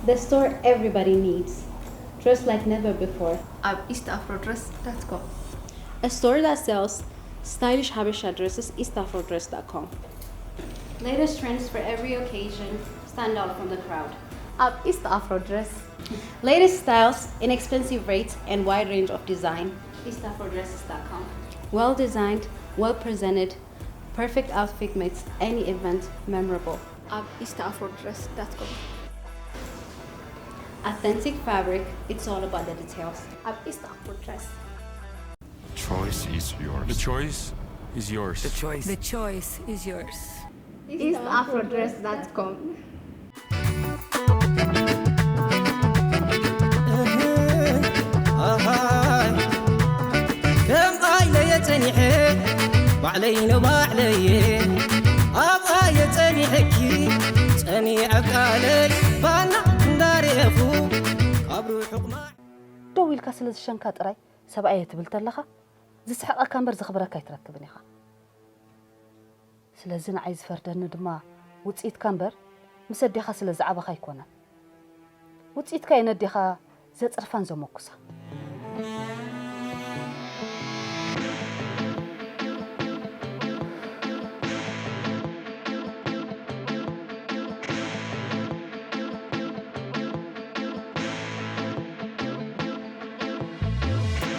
The store everybody needs. Dress like never before. ኣብ east afro dress dot com. A store that sells stylish Habesha dresses, east afro dress dot com. Latest trends for every occasion, stand out from the crowd. ኣብ east afro dress. Latest styles, inexpensive rates, and wide range of design. east afro dresses dot com. Well designed, well presented, perfect outfit makes any event memorable. ኣብ east afro dress dot com. Authentic fabric, it's all about the details. ኣብ east afro dress. Choice is yours. The choice is yours. The choice. The choice is yours. east afro dress dot com. ከም ኣይለየ ጸኒሐ ባዕለይ ንባዕለየ ኣብኣየ ጸኒሐኪ ጸኒዐ ቃለይ ባና እንዳርኤኹ ካብ ርሑቕ ማ ደው ኢልካ ስለ ዝሸንካ ጥራይ ሰብኣየ ትብል ተለኻ ዝስሕቐካ እምበር ዘኽብረካ ኣይትረክብን ኢኻ። ስለዚ ንዓይ ዝፈርደኒ ድማ ውጽኢትካ እምበር ምስ ኣዴኻ ስለ ዝዓበኻ ኣይኮነን። ውጽኢትካ እየን ኣዴኻ ዘጽርፋን ዘመኩሳ።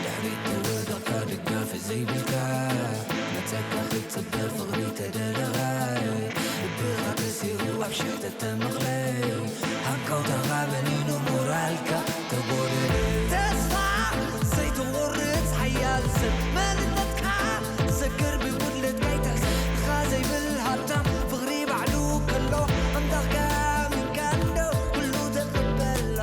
ድሕሪት ተወደቕካ ደጋፊ ዘይብልካ መጸካ ክትጽበ ፍቕሪ ተደረኻ ልብኻ ተሲሩ ኣብ ሽሕ ተተመኽለ ሃንቀውታኻ በኒኑ ሞራልካ ተጎደለ ተስፋ ዘይትቑርጽ ሓያል ሰብ መንነትካ ሰግር ብጉድለት ካይትሕሰብ ንኻ ዘይብል ሃብታም ፍቕሪ ባዕሉ ከሎ ኣምላኽካ ኣሚንካ እንዶ ኩሉ ተቐበሎ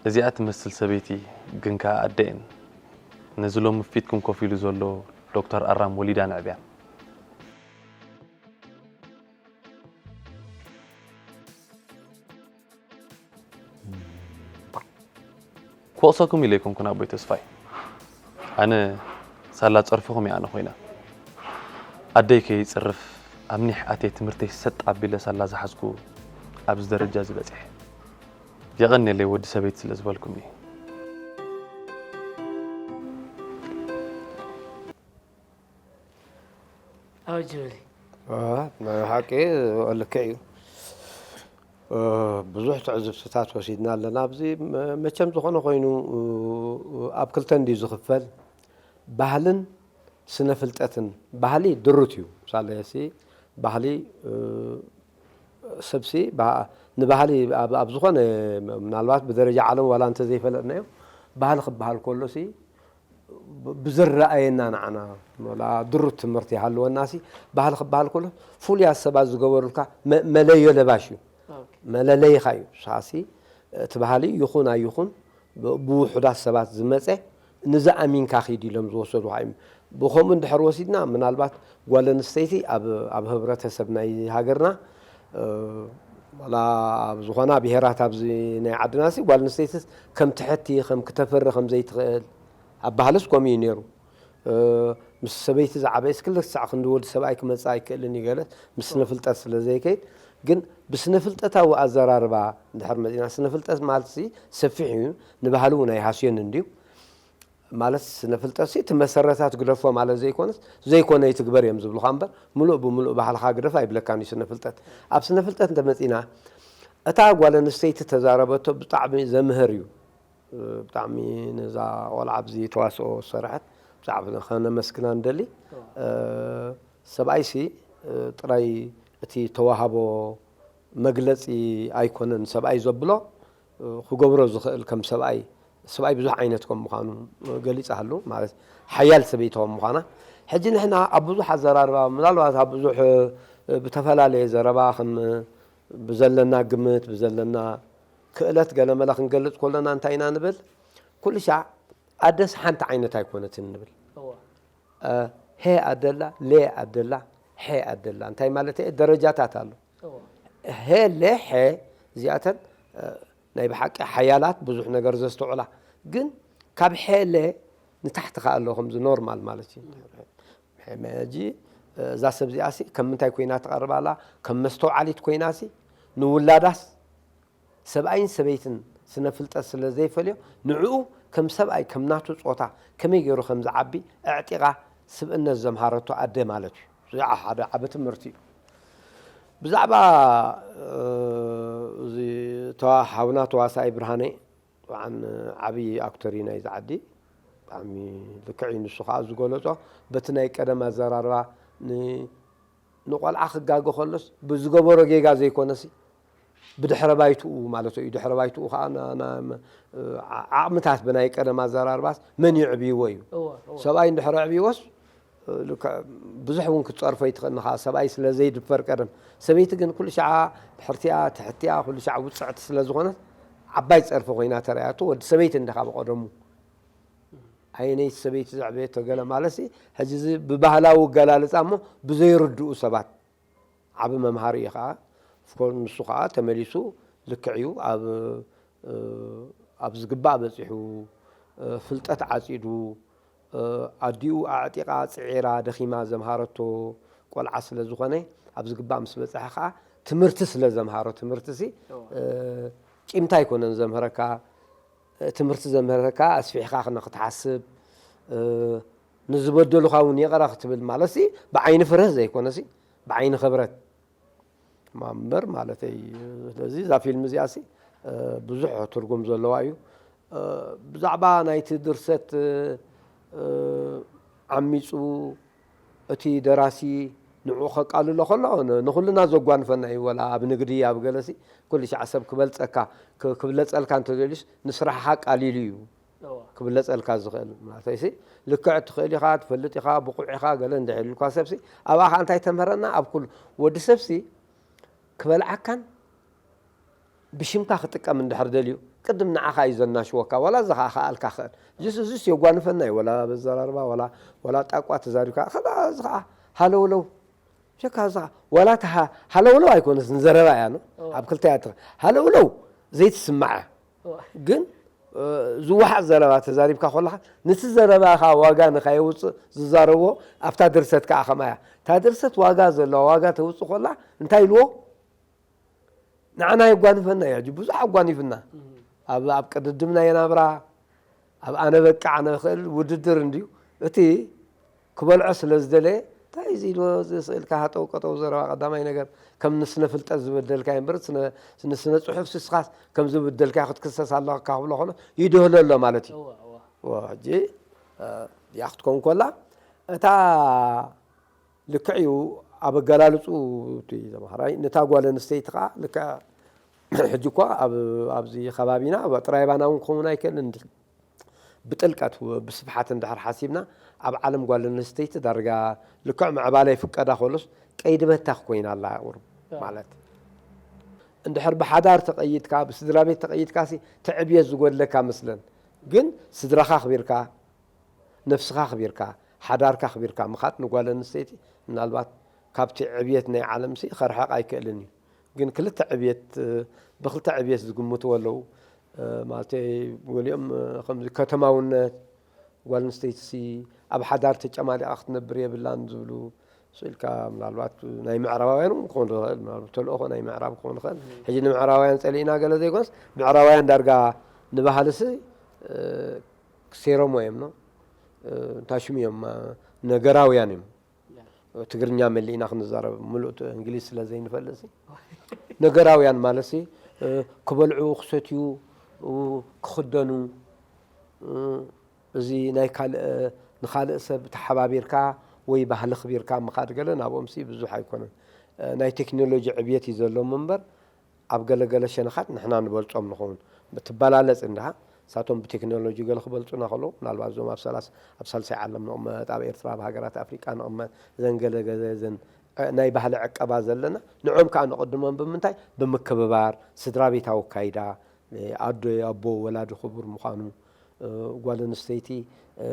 እዚኣ ትመስል ሰበይቲ ግን ከኣ ኣደ እየን ነዚ ሎሚ ፊትኩም ኮፍ ኢሉ ዘሎ ዶክተር ኣራም ወሊዳን ኣዕብያን። ክወቕሰኩም ኢለ ኣይኮንኩን ኣቦይ ተስፋይ። ኣነ ሳላ ጸርፍኹም እየ ኣነ ኮይነ። ኣደይ ከይጽርፍ ኣብ ኒሕ ኣትየ ትምህርተይ ሰጥ ኣቢለ ሳላ ዝሓዝኩ ኣብዚ ደረጃ እዚ በጺሐ። የቐንየለይ ወዲ ሰበይቲ ስለ ዝበልኩምኒ። ኣውጅብሊ። ናይ ሓቂ ልክዕ እዩ። ብዙሕ ትዕዝብትታት ወሲድና ኣለና። ኣብዚ መቸም ዝኾነ ኮይኑ ኣብ ክልተ እንድዩ ዝኽፈል፣ ባህልን ስነ ፍልጠትን። ባህሊ ድሩት እዩ። ምሳሌ ሲ ባህሊ ሰብሲ ንባህሊ ኣብ ዝኾነ ምናልባት ብደረጃ ዓለም ዋላ እንተዘይፈለጥናዮ ባህሊ ክበሃል ከሎ ሲ ብዝረኣየና ንዓና ላ ድሩት ትምህርቲ ይሃልወና ሲ ባህሊ ክበሃል ከሎ ፍሉያት ሰባት ዝገበሩልካ መለዮ ለባሽ እዩ። መለለይኻ እዩ። ሳሲ እቲ ባህሊ ይኹን ኣይኹን ብውሑዳት ሰባት ዝመፀ ንዚ ኣሚንካ ኺድ ኢሎም ዝወሰዱኻ እዮም። ብኸምኡ እንድሕር ወሲድና ምናልባት ጓል ኣንስተይቲ ኣብ ህብረተሰብ ናይ ሃገርና ዋላ ኣብ ዝኾና ብሄራት ኣብዚ ናይ ዓድና ሲ ጓል ኣንስተይቲ ከም ትሕቲ ከም ክተፍሪ ከም ዘይትኽእል ኣብ ባህልስ ከምኡ እዩ ነይሩ። ምስ ሰበይቲ ዝዓበየስ ክልተ ክሳዕ ክንዲ ወዲ ሰብኣይ ክመጽእ ኣይክእልን እዩ ገለ ምስ ስነ ፍልጠት ስለ ዘይከይድ ግን ብስነ ፍልጠታዊ ኣዘራርባ እንድሕር መጺና ስነ ፍልጠት ማለት ሲ ሰፊሕ እዩ ንባህሊ እውን ኣይሃስዮን እንድዩ ማለት ስነ ፍልጠት ሲ እቲ መሰረታት ግደፎ ማለት ዘይኮነስ ዘይኮነ ይትግበር እዮም ዝብሉኻ እምበር ምሉእ ብምሉእ ባህልኻ ግደፍ ኣይብለካን እዩ ስነ ፍልጠት ኣብ ስነ ፍልጠት እንተመጺና እታ ጓል ኣንስተይቲ ተዛረበቶ ብጣዕሚ ዘምህር እዩ ብጣዕሚ ነዛ ቆልዓ ኣብዚ ተዋስኦ ዝሰርሐት ብጣዕሚ ከነመስግና ንደሊ። ሰብኣይሲ ጥራይ እቲ ተዋህቦ መግለጺ ኣይኮነን ሰብኣይ ዘብሎ፣ ክገብሮ ዝኽእል ከም ሰብኣይ፣ ሰብኣይ ብዙሕ ዓይነት ከም ምዃኑ ገሊጻ ሃሉ፣ ማለት ሓያል ሰበይቲ ከም ምዃና። ሕጂ ንሕና ኣብ ብዙሕ ኣዘራርባ፣ ምናልባት ኣብ ብዙሕ ብተፈላለየ ዘረባ ከም ብዘለና ግምት፣ ብዘለና ክእለት ገለመለ ክንገልጽ ከለና እንታይ ኢና ንብል? ኩሉ ሻዕ ኣደስ ሓንቲ ዓይነት ኣይኮነትን ንብል። ሄ ኣደላ፣ ሌ ኣደላ፣ ሐ ኣደላ። እንታይ ማለት እየ? ደረጃታት ኣሎ። ሄ፣ ሌ፣ ሐ እዚኣተን ናይ ብሓቂ ሓያላት ብዙሕ ነገር ዘስተውዕላ፣ ግን ካብ ሐ፣ ሌ ንታሕቲ ከ ኣሎ ከምዚ ኖርማል ማለት እዩ። ሕጂ እዛ ሰብ እዚኣሲ ከም ምንታይ ኮይና ትቐርብ ኣላ? ከም መስተውዓሊት ኮይናሲ ንውላዳስ ሰብኣይን ሰበይትን ስነ ፍልጠት ስለ ዘይፈልዮ፣ ንዕኡ ከም ሰብኣይ ከም ናቱ ጾታ ከመይ ገይሩ ከም ዝዓቢ ኣዕጢቓ ስብእነት ዘምሃረቶ ኣደ ማለት እዩ። እዚ ሓደ ዓቢ ትምህርቲ እዩ። ብዛዕባ እዚ ተዋ- ሓውና ተዋሳኣይ ብርሃነ፣ ብጣዕሚ ዓብዪ ኣክተር እዩ ናይዚ ዓዲ። ብጣዕሚ ልክዕ እዩ ንሱ ከዓ ዝገለጾ። በቲ ናይ ቀደም ኣዘራርባ ን- ንቆልዓ ክጋገ ከሎስ ብዝገበሮ ጌጋ ዘይኮነሲ ብድሕረ ባይትኡ ማለት እዩ። ድሕረ ባይትኡ ከዓ ዓቕምታት ብናይ ቀደም ኣዘራርባስ መን ይዕብይዎ እዩ። ሰብኣይ እንድሕረ ዕብይዎስ ብዙሕ እውን ክትፀርፎ ይትኽእል ንኻ ሰብኣይ ስለ ዘይድፈር ቀደም። ሰበይቲ ግን ኩሉ ሻዓ ድሕርቲኣ ትሕቲኣ ኩሉ ሻዓ ውፅዕቲ ስለ ዝኾነት ዓባይ ፀርፊ ኮይና ተረኣያቶ። ወዲ ሰበይቲ እንዲኻ ብቐደሙ ኣየነይቲ ሰበይቲ ዘዕበየቶ ገለ ማለትሲ ሕጂ እዚ ብባህላዊ ኣገላልፃ እሞ ብዘይርድኡ ሰባት ዓቢ መምሃሪ እዩ ከዓ። ኦፍኮርስ ንሱ ከዓ ተመሊሱ ልክዕ እዩ ኣብ ኣብ ዝግባእ በፂሑ ፍልጠት ዓፂዱ ኣዲኡ ኣዕጢቓ ፅዒራ ደኺማ ዘምሃረቶ ቆልዓ ስለ ዝኾነ ኣብ ዝግባእ ምስ በፅሐ ከዓ ትምህርቲ ስለ ዘምሃሮ ትምህርቲ ሲ ቂምታ ኣይኮነን ዘምህረካ ትምህርቲ ዘምህረካ ኣስፊሕካ ንክትሓስብ ንዝበደሉካ እውን ይቕረ ክትብል ማለት ሲ ብዓይኒ ፍርህ ዘይኮነ ሲ ብዓይኒ ክብረት ማንበር ማለተይ። ስለዚ እዛ ፊልም እዚኣ ሲ ብዙሕ ትርጉም ዘለዋ እዩ። ብዛዕባ ናይቲ ድርሰት ዓሚፁ እቲ ደራሲ ንዕኡ ከቃልሎ ከሎ ንኹልና ዘጓንፈና እዩ። ወላ ኣብ ንግዲ ኣብ ገለሲ ኩሉ ሻዕ ሰብ ክበልፀካ ክብለፀልካ እንተደልዩስ ንስራሕኻ ኣቃሊሉ እዩ ክብለፀልካ ዝኽእል ማለተይሲ ልክዕ ትኽእል ኢኻ ትፈልጥ ኢኻ ብቑዕ ኢኻ ገለ እንድሕር ኢልኳ ሰብሲ ኣብኣ ከዓ እንታይ ተምህረና ኣብ ኩሉ ወዲ ሰብሲ ክበልዓካን ብሽምካ ክጥቀም እንድሕር ደልዩ ቅድም ንዓኻ እዩ ዘናሽወካ ዋላ እዚ ከዓ ክኣልካ ክእል ጅስ እዚስ የጓንፈና እዩ ወላ በዘራርባ ወላ ወላ ጣቋ ተዛሪብካ ከዳ እዚ ከዓ ሃለውለው ሸካ እዚ ከዓ ዋላ ተሃ ሃለውለው ኣይኮነስ ንዘረባ እያ ነው ኣብ ክልተ እያ ሃለውለው ዘይትስማዓ ግን ዝወሓጥ ዘረባ ተዛሪብካ ከለኻ ነቲ ዘረባኻ ዋጋ ንኸየውፅእ ዝዛረቦ ኣብታ ድርሰት ከዓ ከምኣ እያ እታ ድርሰት ዋጋ ዘለዋ ዋጋ ተውፅእ ከላ እንታይ ኢልዎ ንዓና የጓንፈና እዩ ሕጂ ብዙሕ ኣጓኒፍና ኣብ ኣብ ቅድድምና የናብራ ኣብ ኣነ በቃ ኣነ ክእል ውድድር እንድዩ እቲ ክበልዖ ስለ ዝደለየ እንታይ እዚ ኢልዎ እዚ ስእልካ ሃጠው ቀጠው ዘረባ ቀዳማይ ነገር ከም ንስነ ፍልጠት ዝበደልካ እምበር ንስነ ፅሑፍ ስስኻስ ከም ዝበደልካ ክትክሰስ ኣለካ ክብሎ ከሎ ይድህሎ ኣሎ ማለት እዩ ሕጂ ያ ክትከውን ኮላ እታ ልክዕ እዩ ኣብ ኣገላልፁ እቲ ተምሃራይ ነታ ጓል ኣንስተይቲ ከዓ ልክዕ ሕጂ እኳ ኣብዚ ከባቢና ጥራይ ባና እውን ክኸውን ኣይክእልን ድዩ ብጥልቀት ብስፍሓት እንድሕር ሓሲብና ኣብ ዓለም ጓል ኣንስተይቲ ዳርጋ ልክዕ ምዕባለ ይፍቀዳ ከሎስ ቀይዲ በታኽ ኮይና ኣላ ቁሩብ ማለት እንድሕር ብሓዳር ተቐይድካ ብስድራ ቤት ተቐይድካ ሲ ትዕብየት ዝጎድለካ መስለን ግን ስድራኻ ኣኽቢርካ ነብስኻ ኣኽቢርካ ሓዳርካ ኣኽቢርካ ምኻድ ንጓል ኣንስተይቲ ምናልባት ካብቲ ዕብየት ናይ ዓለም ሲ ኸርሕቕ ኣይክእልን እዩ ግን ክልተ ዕብየት ብክልተ ዕብየት ዝግምትዎ ኣለዉ ማለተይ ገሊኦም ከምዚ ከተማውነት ጓል ኣንስተይቲ ሲ ኣብ ሓዳር ተጨማሊቓ ክትነብር የብላን ዝብሉ ስኢልካ ምናልባት ናይ ምዕራባውያን እውን ክኾን ዝኽእል ምናልባት ተልእኾ ናይ ምዕራብ ክኾን ይኽእል ሕጂ ንምዕራባውያን ፀሊእና ገለ ዘይኮነስ ምዕራባውያን ዳርጋ ንባህልሲ ሴሮሞ እዮም ነው እንታይ ሽሙ እዮም ነገራውያን እዮም ትግርኛ መሊእና ክንዛረብ ምሉእ እንግሊዝ ስለ ዘይንፈልጥ ነገራውያን ማለት ክበልዑ ክሰትዩ ክኽደኑ እዚ ናይ ካልእ ንኻልእ ሰብ ተሓባቢርካ ወይ ባህሊ ክቢርካ ምኻድ ገለ ናብኦም ሲ ብዙሕ ኣይኮነን ናይ ቴክኖሎጂ ዕብየት እዩ ዘለዎም እምበር ኣብ ገለገለ ሸነኻት ንሕና ንበልጾም ንኸውን። ትበላለጽ እንድኻ፣ ንሳቶም ብቴክኖሎጂ ገለ ክበልጹና ከለዉ፣ ምናልባት እዞም ኣብ ሰላሳ ኣብ ሳልሳይ ዓለም ንቕመጥ፣ ኣብ ኤርትራ፣ ኣብ ሃገራት ኣፍሪቃ ንቕመጥ፣ እዘን ገለ ገለ እዘን ዕ-፣ ናይ ባህሊ ዕቀባ ዘለና፣ ንዖም ከኣ ንቕድሞም ብምንታይ? ብምክብባር፣ ስድራ ቤታዊ ኣካይዳ፣ ኣዶ ኣቦ ወላዲ ክቡር ምዃኑ፣ እ፣ ጓል ኣንስተይቲ፣ እ፣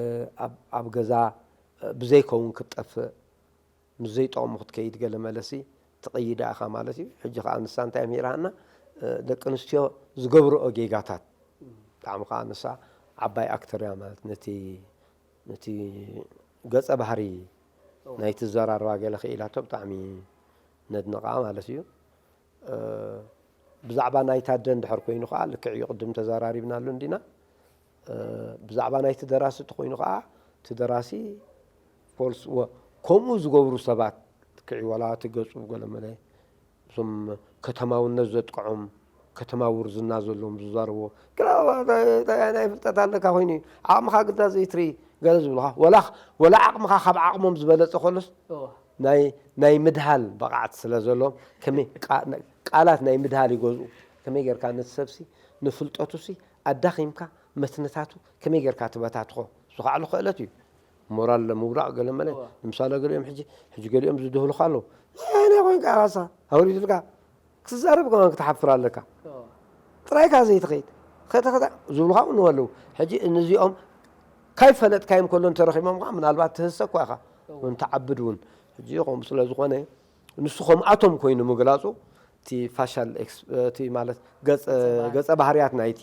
ኣብ፣ ኣብ ገዛ፣ እ፣ ብዘይከውን ክትጠፍእ፣ ምስ ዘይጠቕሙ ክትከይድ ገለ መለሲ ትቕይዳ ኢኻ ማለት እዩ። ሕጂ ከኣ ንሳ እንታይ ኣምሂራና? እ፣ ደቂ ኣንስትዮ ዝገብርኦ ጌጋታት። ብጣዕሚ ከኣ ንሳ ዓባይ ኣክተር እያ ማለት ነቲ፣ ነቲ ገጸ ባህሪ ናይ ትዘራርባ ገለ ክኢላቶ ብጣዕሚ ነድንቓ ማለት እዩ። እ፣ ብዛዕባ ናይታ ኣደ እንድሕር ኮይኑ ከኣ ልክዕ እዩ፣ ቅድም ተዘራሪብናሉ እንዲና። እ፣ ብዛዕባ ናይቲ ደራሲ እንተኾይኑ ከኣ፣ እቲ ደራሲ ፎልስ ወ-፣ ከምኡ ዝገብሩ ሰባት ልክዕ እዩ፣ ዋላ እቲ ገጹ ገለመለ እዞም ከተማውነት ዘጥቅዖም፣ ከተማዊ ርዝና ዘለዎም ዝዛረብዎ፣ ግና ናይ ፍልጠት ኣለካ ኮይኑ እዩ። ዓቕምኻ ግዳ ዘይትርኢ ገለ ዝብሉኻ፣ ወላ፣ ወላ ዓቕምኻ ካብ ዓቕሞም ዝበለጸ ከሎስ፣ እወ። ናይ፣ ናይ ምድሃል ብቕዓት ስለ ዘለዎም፣ ከመይ ቃ-፣ ቃላት ናይ ምድሃል ይገዝኡ። ከመይ ጌርካ ነቲ ሰብሲ፣ ንፍልጠቱሲ ኣዳኺምካ፣ መትንታቱ ከመይ ጌርካ ትበታትኾ? እሱ ከዓ ክእለት እዩ። ሞራል ምውዳቕ ገለ መለ። እወ። ንምሳሌ ገሊኦም ሕጂ፣ ሕጂ ገሊኦም ዝድህሉኻ ኣለዉ። "ኣነ ኮይንካ ራሳ ኣውሪዱልካ፣ ክትዛረብ ከማን ክትሓፍር ኣለካ። እወ። ጥራይካ ዘይትኸይድ። ኸተ ኸተ" ዝብሉኻ እውን ኣለዉ። ሕጂ እነዚኦም ካይፈለጥካዮም ከሎ እንተረኺቦም ከዓ ምናልባት ትህሰ እኳ ኢኻ። እወ። እውን ትዓብድ እውን። ሕጂ ከምኡ ስለ ዝኾነ ንሱ ከምኣቶም ኮይኑ ምግላጹ፣ እቲ ፋሻል ኤክስ-፣ እቲ ማለት ገጸ፣ ገጸ ባህሪ። ገጸ ባህርያት ናይቲ፣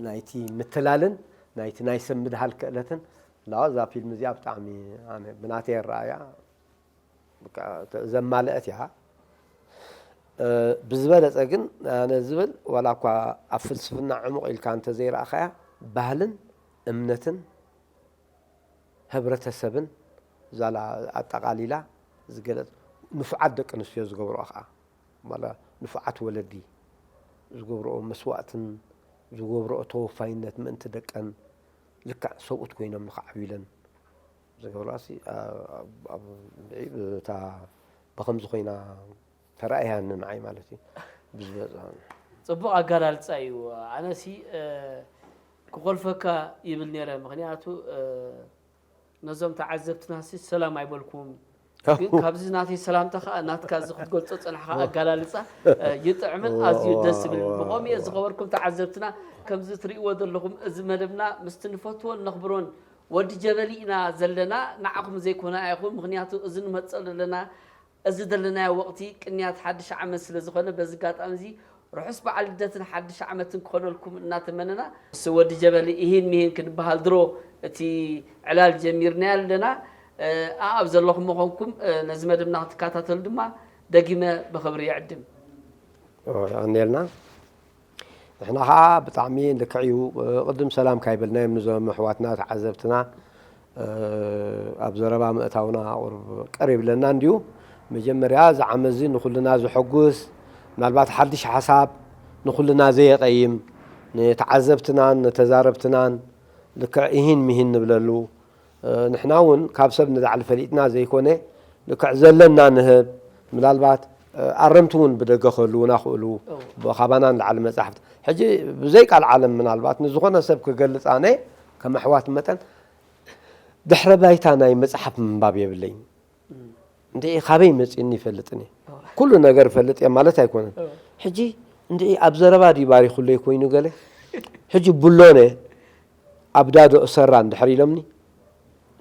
ናይቲ ምትላልን ናይቲ ናይ ሰብ ምድሃል ክእለትን፣ ላ እዛ ፊልም እዚኣ ብጣዕሚ ኣነ ብናተይ ኣረኣእያ በቃ ተ-፣ ዘማልአት እያ። እ፣ ብዝበለጸ ግን ኣነ ዝብል ዋላ እኳ ኣብ ፍልስፍና ዕሙቕ ኢልካ እንተዘይረኣኻያ ባህልን እምነትን ህብረተሰብን ዛላ ኣጠቓሊላ ዝገለጽ፣ ንፉዓት ደቂ ኣንስትዮ ዝገብርኦ ኸኣ፣ ማለ-፣ ንፉዓት ወለዲ ዝገብርኦ መስዋእትን ዝገብርኦ ተወፋይነት ምእንቲ ደቀን ልክዕ ሰብኡት ኮይኖም ንኽዓብዩለን ዝገብርኣሲ፣ ኣ-፣ ኣብ፣ ኣብ፣ እታ ብኸምዚ ኮይና ተራእያኒ ንዓይ ማለት እዩ። ብዝበዝሖ። ጽቡቕ ኣገላልጻ እዩ። ኣነሲ፣ እ፣ ክኾልፈካ ይብል ነይረ። ምኽንያቱ፣ እ፣ ነዞም ተዓዘብትናሲ ሰላም ኣይበልኩዎም። ግን ካብዚ ናተይ ሰላምታ ኸኣ ናትካ እዚ ክትገልጾ ጸናሕካ ኣገላልጻ፣ እ፣ ይጥዕምን ኣዝዩ ደስ ዝብልን። ብኸምኡ እየ ዝኸበርኩም ተዓዘብትና፣ ከምዚ ትርእይዎ ዘለኹም እዚ መደብና ምስቲ ንፈትዎን ነኽብሮን ወዲ ጀበሊ ኢና ዘለና። ንዓኹም ዘይኮነ ኣይኹም፣ ምኽንያቱ እዚ ንመጽኦ ዘለና እዚ ዘለናዮ ወቕቲ ቅንያት ሓድሽ ዓመት ስለ ዝኾነ፣ በዚ ኣጋጣሚ እዚ ርሑስ በዓል ልደትን ሓድሽ ዓመትን ክኾነልኩም እናተመነና፣ ምስ ወዲ ጀበሊ እሂን ምሂን ክንበሃል ድሮ እቲ ዕላል ጀሚርናዮ ኣለና። እ፣ ኣብ ዘለኹም ምዃንኩም፣ እ፣ ነዚ መደብና ክትከታተሉ ድማ ደጊመ ብኽብሪ ይዕድም። ኦ፣ የቐንየልና። ንሕና ኸዓ ብጣዕሚ ልክዕ እዩ፣ ቅድም ሰላም ካይበልናዮም ንዞም ኣሕዋትና ተዓዘብትና፣ እ፣ ኣብ ዘረባ ምእታውና ቁሩብ ቅር ይብለና እንድዩ። መጀመርያ እዚ ዓመት እዚ ንኹልና ዘሐጉስ፣ ምናልባት ሓድሽ ሓሳብ ንኹልና ዘየቐይም፣ ንተዓዘብትናን ንተዛረብትናን ልክዕ እሂን ምሂን ንብለሉ፣ እ፣ ንሕና እውን ካብ ሰብ ንላዕሊ ፈሊጥና ዘይኮነ፣ ልክዕ ዘለና ንህብ፣ ምናልባት፣ እ፣ ኣረምቲ እውን ብደገ ክህልዉና ክእሉ፣ እዎ። ብ-፣ ካባና ንላዕሊ መጻሕፍቲ። ሕጂ ብዘይ ቃል ዓለም ምናልባት ንዝኾነ ሰብ ክገልጽ ኣነ ከም ኣሕዋት መጠን ድሕረ ባይታ ናይ መጽሓፍ ምንባብ የብለይን። እም። እንተ ካበይ መጺእኒ ይፈልጥን እየ። እዎ። ኩሉ ነገር እፈልጥ እየ ማለት ኣይኮነን። እዎ። ሕጂ እንደ ኣብ ዘረባ ድዩ ባሪኹለይ ኮይኑ ገለ? ሕጂ ብሎነ ኣብ ዳዶ እሰራ እንድሕር ኢሎምኒ፣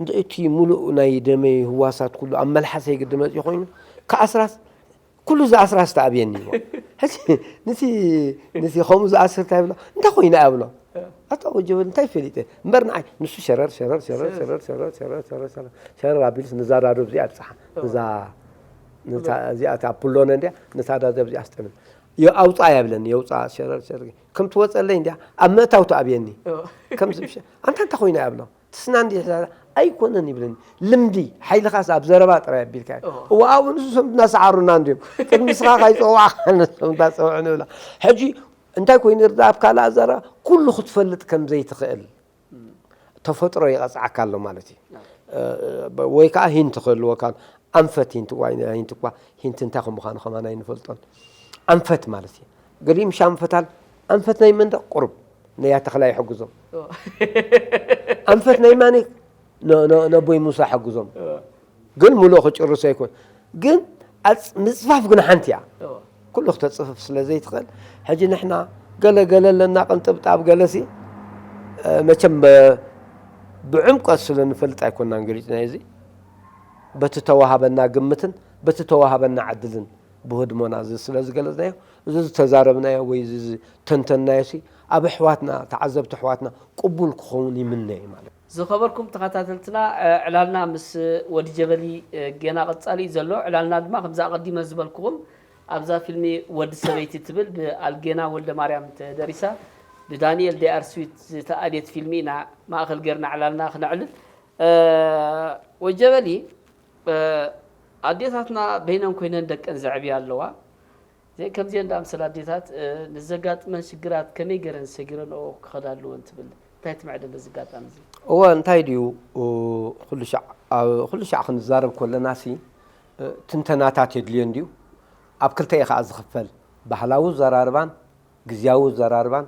እንደ እቲ ሙሉእ ናይ ደመይ ህዋሳት ኩሉ ኣብ መልሓሰይ ግዲ መጺኡ ኮይኑ፣ ክኣስራስ፣ ኩሉ ዝኣስራስ ተኣብየኒ እሞ። ሕጂ ንቲ፣ ንቲ ከምኡ ዝኣስር እንታይ ብሎ? እንታይ ኮይና እያ ብሎ? ኣታ ወጀበል እንታይ ፈሊጠ? እምበር ንዓይ ንሱ ሸረር፣ ሸረር፣ ሸረር፣ ሸረር። ሸረር፣ ሸረር፣ ሸረር፣ ሸረር፣ ሸረር፣ ሸረር ኣቢሉስ ነዛ ዳዶ እዚኣ ኣብጽሓ። ነዛ፣ ነታ፣ እዚኣ እታ ፕሎነ እንድያ፣ ነታ ዳዶ እዚኣ ኣስጠምን። ዮ-፣ ኣውጻ እያ ብለኒ፣ የውጻ፣ ሸረር፣ ሸረር። ከም ትወጸለይ እንድያ፣ ኣብ ምእታው ተኣብየኒ። እዎ። ከም ዝብሸ-፣ ኣንታ እንታይ ኮይና እያ ብሎ? ትስና እንዲ ኣይኮነን ይብለኒ። ልምዲ፣ ሓይልኻስ ኣብ ዘረባ ጥራይ ኣቢልካ እዩ። እዎ። እዎ፣ ኣብኡ ንሱ ሰምትና ሰዓሩና እንድዮም። ቅድሚ ንስኻ ካይጸዋዕካ ነሶም እንዳጸውዑ ንብላ። ሕጂ እንታይ ኮይኑ ይርዳእ ኣብ ካልእ ዘረባ? ኩሉ ክትፈልጥ ከም ዘይትኽእል እም። ተፈጥሮ ይቐጽዓካ ኣሎ ማለት እዩ። ኣዎ። እ፣ እ፣ ወይ ከዓ ሂንት ክህልወካ ኣሎ። ኣንፈት ሂንት እኳ፣ ሂንት እኳ፣ ሂንት እንታይ ከም ምዃኑ ከማን ኣይንፈልጦን። ኣንፈት ማለት እዩ። ገሊኦም ሻምፈታል ኣንፈት ናይ መንደቕ ቁሩብ ነያ ተኽላይ ይሕግዞም። ኣንፈት ናይ ማኒ ነ- ነ- ነቦይ ሙሳ ሕግዞም። ግን ሙሉእ ክጭርሶ ኣይኮን። ግን ኣጽ- ምጽፋፍ ግን ሓንቲ እያ። ኩሉ ክተጽፍፍ ስለ ዘይትኽእል፣ ሕጂ ንሕና ገለ ገለ ኣለና ቅንጥብጣብ ገለሲ፣ እ፣ መቸም በ- ብዕምቆት ስለ ንፈልጥ ኣይኮናን ገሊጽና እዚ። በቲ ተዋሃበና ግምትን በቲ ተዋሃበና ዕድልን ብህድሞና ዝ- ስለ ዝገለጽናዮ፣ እዚ ዝተዛረብናዮ ወይ እዚ ዝተንተንናዮ ሲ ኣብ ኣሕዋትና፣ ተዓዘብቲ ኣሕዋትና ቅቡል ክኸውን ይምነ እዩ ማለት እዩ። ዝኸበርኩም ተኸታተልትና፣ እ፣ ዕላልና ምስ ወዲ ጀበሊ፣ እ፣ ጌና ቀጻሊ እዩ ዘሎ። ዕላልና ድማ ከምዛ ኣቐዲመ ዝበልኩኹም ኣብዛ ፊልሚ ወዲ ሰበይቲ ትብል ብኣልጌና ወልደ ማርያም ተደሪሳ ብዳንኤል ዴኣር ስዊት ዝተኣልየት ፊልሚ ኢና ማእኸል ጌርና ዕላልና ክነዕልል። እ፣ ወጀበሊ፣ እ፣ ኣዴታትና በይነን ኮይነን ደቀን ዘዕብያ ኣለዋ። ዘይ ከምዚአን ዳኣምሰል ኣዴታት፣ እ፣ ንዘጋጥመን ሽግራት ከመይ ገይረን ሰጊረንኦ ክኸዳ ኣለወን ትብል? እንታይ ትምዕደ በዚ ኣጋጣሚ እዚ? እወ፣ እንታይ ድዩ፣ እ፣ ኩሉ ሻዕ፣ ኣብ ኩሉ ሻዕ ክንዛረብ ከለና ሲ፣ እ፣ ትንተናታት የድልዮ እንድዩ። ኣብ ክልተ እዩ ከኣ ዝኽፈል። ባህላዊ ዘራርባን ግዝያዊ ዘራርባን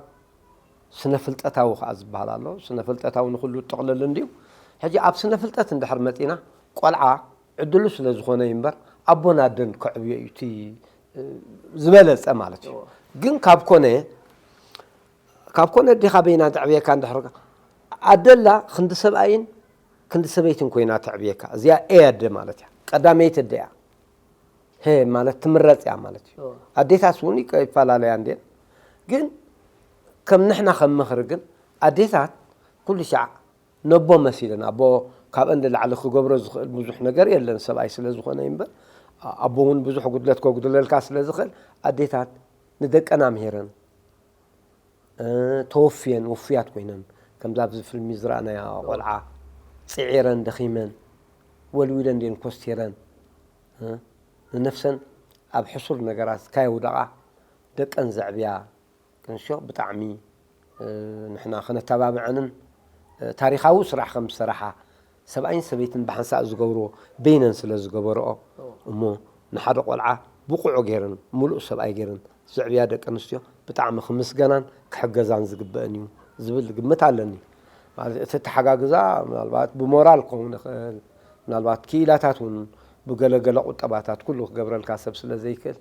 ስነ ፍልጠታዊ ከኣ ዝበሃል ኣሎ። ስነ ፍልጠታዊ ንኹሉ ጥቕልል እንድዩ። ሕጂ ኣብ ስነ ፍልጠት እንድሕር መጺና፣ ቆልዓ ዕድሉ ስለ ዝኾነ እዩ እምበር፣ ኣቦን ኣደን ከዕብዮ እዩ እቲ፣ እ፣ ዝበለጸ ማለት እዩ። እወ። ግን ካብ ኮነ፣ ካብ ኮነ ኣዴኻ በይና ተዕብየካ እንድሕር፣ ኣደላ ክንዲ ሰብኣይን ክንዲ ሰበይትን ኮይና ተዕብየካ። እዚኣ ኤ ኣደ ማለት እያ። ቀዳመይቲ ኣደ እያ። ሄ ማለት ትምረጽ እያ ማለት እዩ። እወ። ኣዴታት እውን ይቀ- ይፈላለያ እንድየን። ግን ከም ንሕና ከም ምኽሪ ግን ኣዴታት ኩሉ ሻዕ ነቦ መሲለን፣ ኣቦ ካብአን ንላዕሊ ክገብሮ ዝኽእል ብዙሕ ነገር የለን፣ ሰብኣይ ስለ ዝኾነ እዩ እምበር፣ ኣቦ እውን ብዙሕ ጉድለት ከጉድለልካ ስለ ዝኽእል፣ ኣዴታት ንደቀን ኣምሂረን፣ እ፣ ተወፍየን፣ ውፉያት ኮይነን፣ ከምዛ ኣብዚ ፊልሚ ዝረኣናያ ቆልዓ፣ ጽዒረን፣ ደኺመን፣ ወልዊለን ድየን ኮስቲረን፣ እ፣ ንነፍሰን ኣብ ሕሱር ነገራት ካየውደቓ ደቀን ዘዕብያ፣ ክንሾ ብጣዕሚ፣ እ፣ ንሕና ከነተባብዐንን፣ እ፣ ታሪኻዊ ስራሕ ከም ዝሰራሓ፣ ሰብኣይን ሰበይትን ብሓንሳእ ዝገብርዎ በይነን ስለ ዝገበርኦ፣ እሞ ንሓደ ቆልዓ ብቑዑ ገይረን፣ ምሉእ ሰብኣይ ገይረን ዘዕብያ ደቂ ኣንስትዮ ብጣዕሚ ክምስገናን ክሕገዛን ዝግበአን እዩ ዝብል ግምት ኣለኒ። ማለት እቲ ኣተሓጋግዛ ምናልባት ብሞራል ክኸውን ይኽእል፣ ምናልባት ክኢላታት እውን ብገለገለ ቁጠባታት ኩሉ ክገብረልካ ሰብ ስለ ዘይክእል፣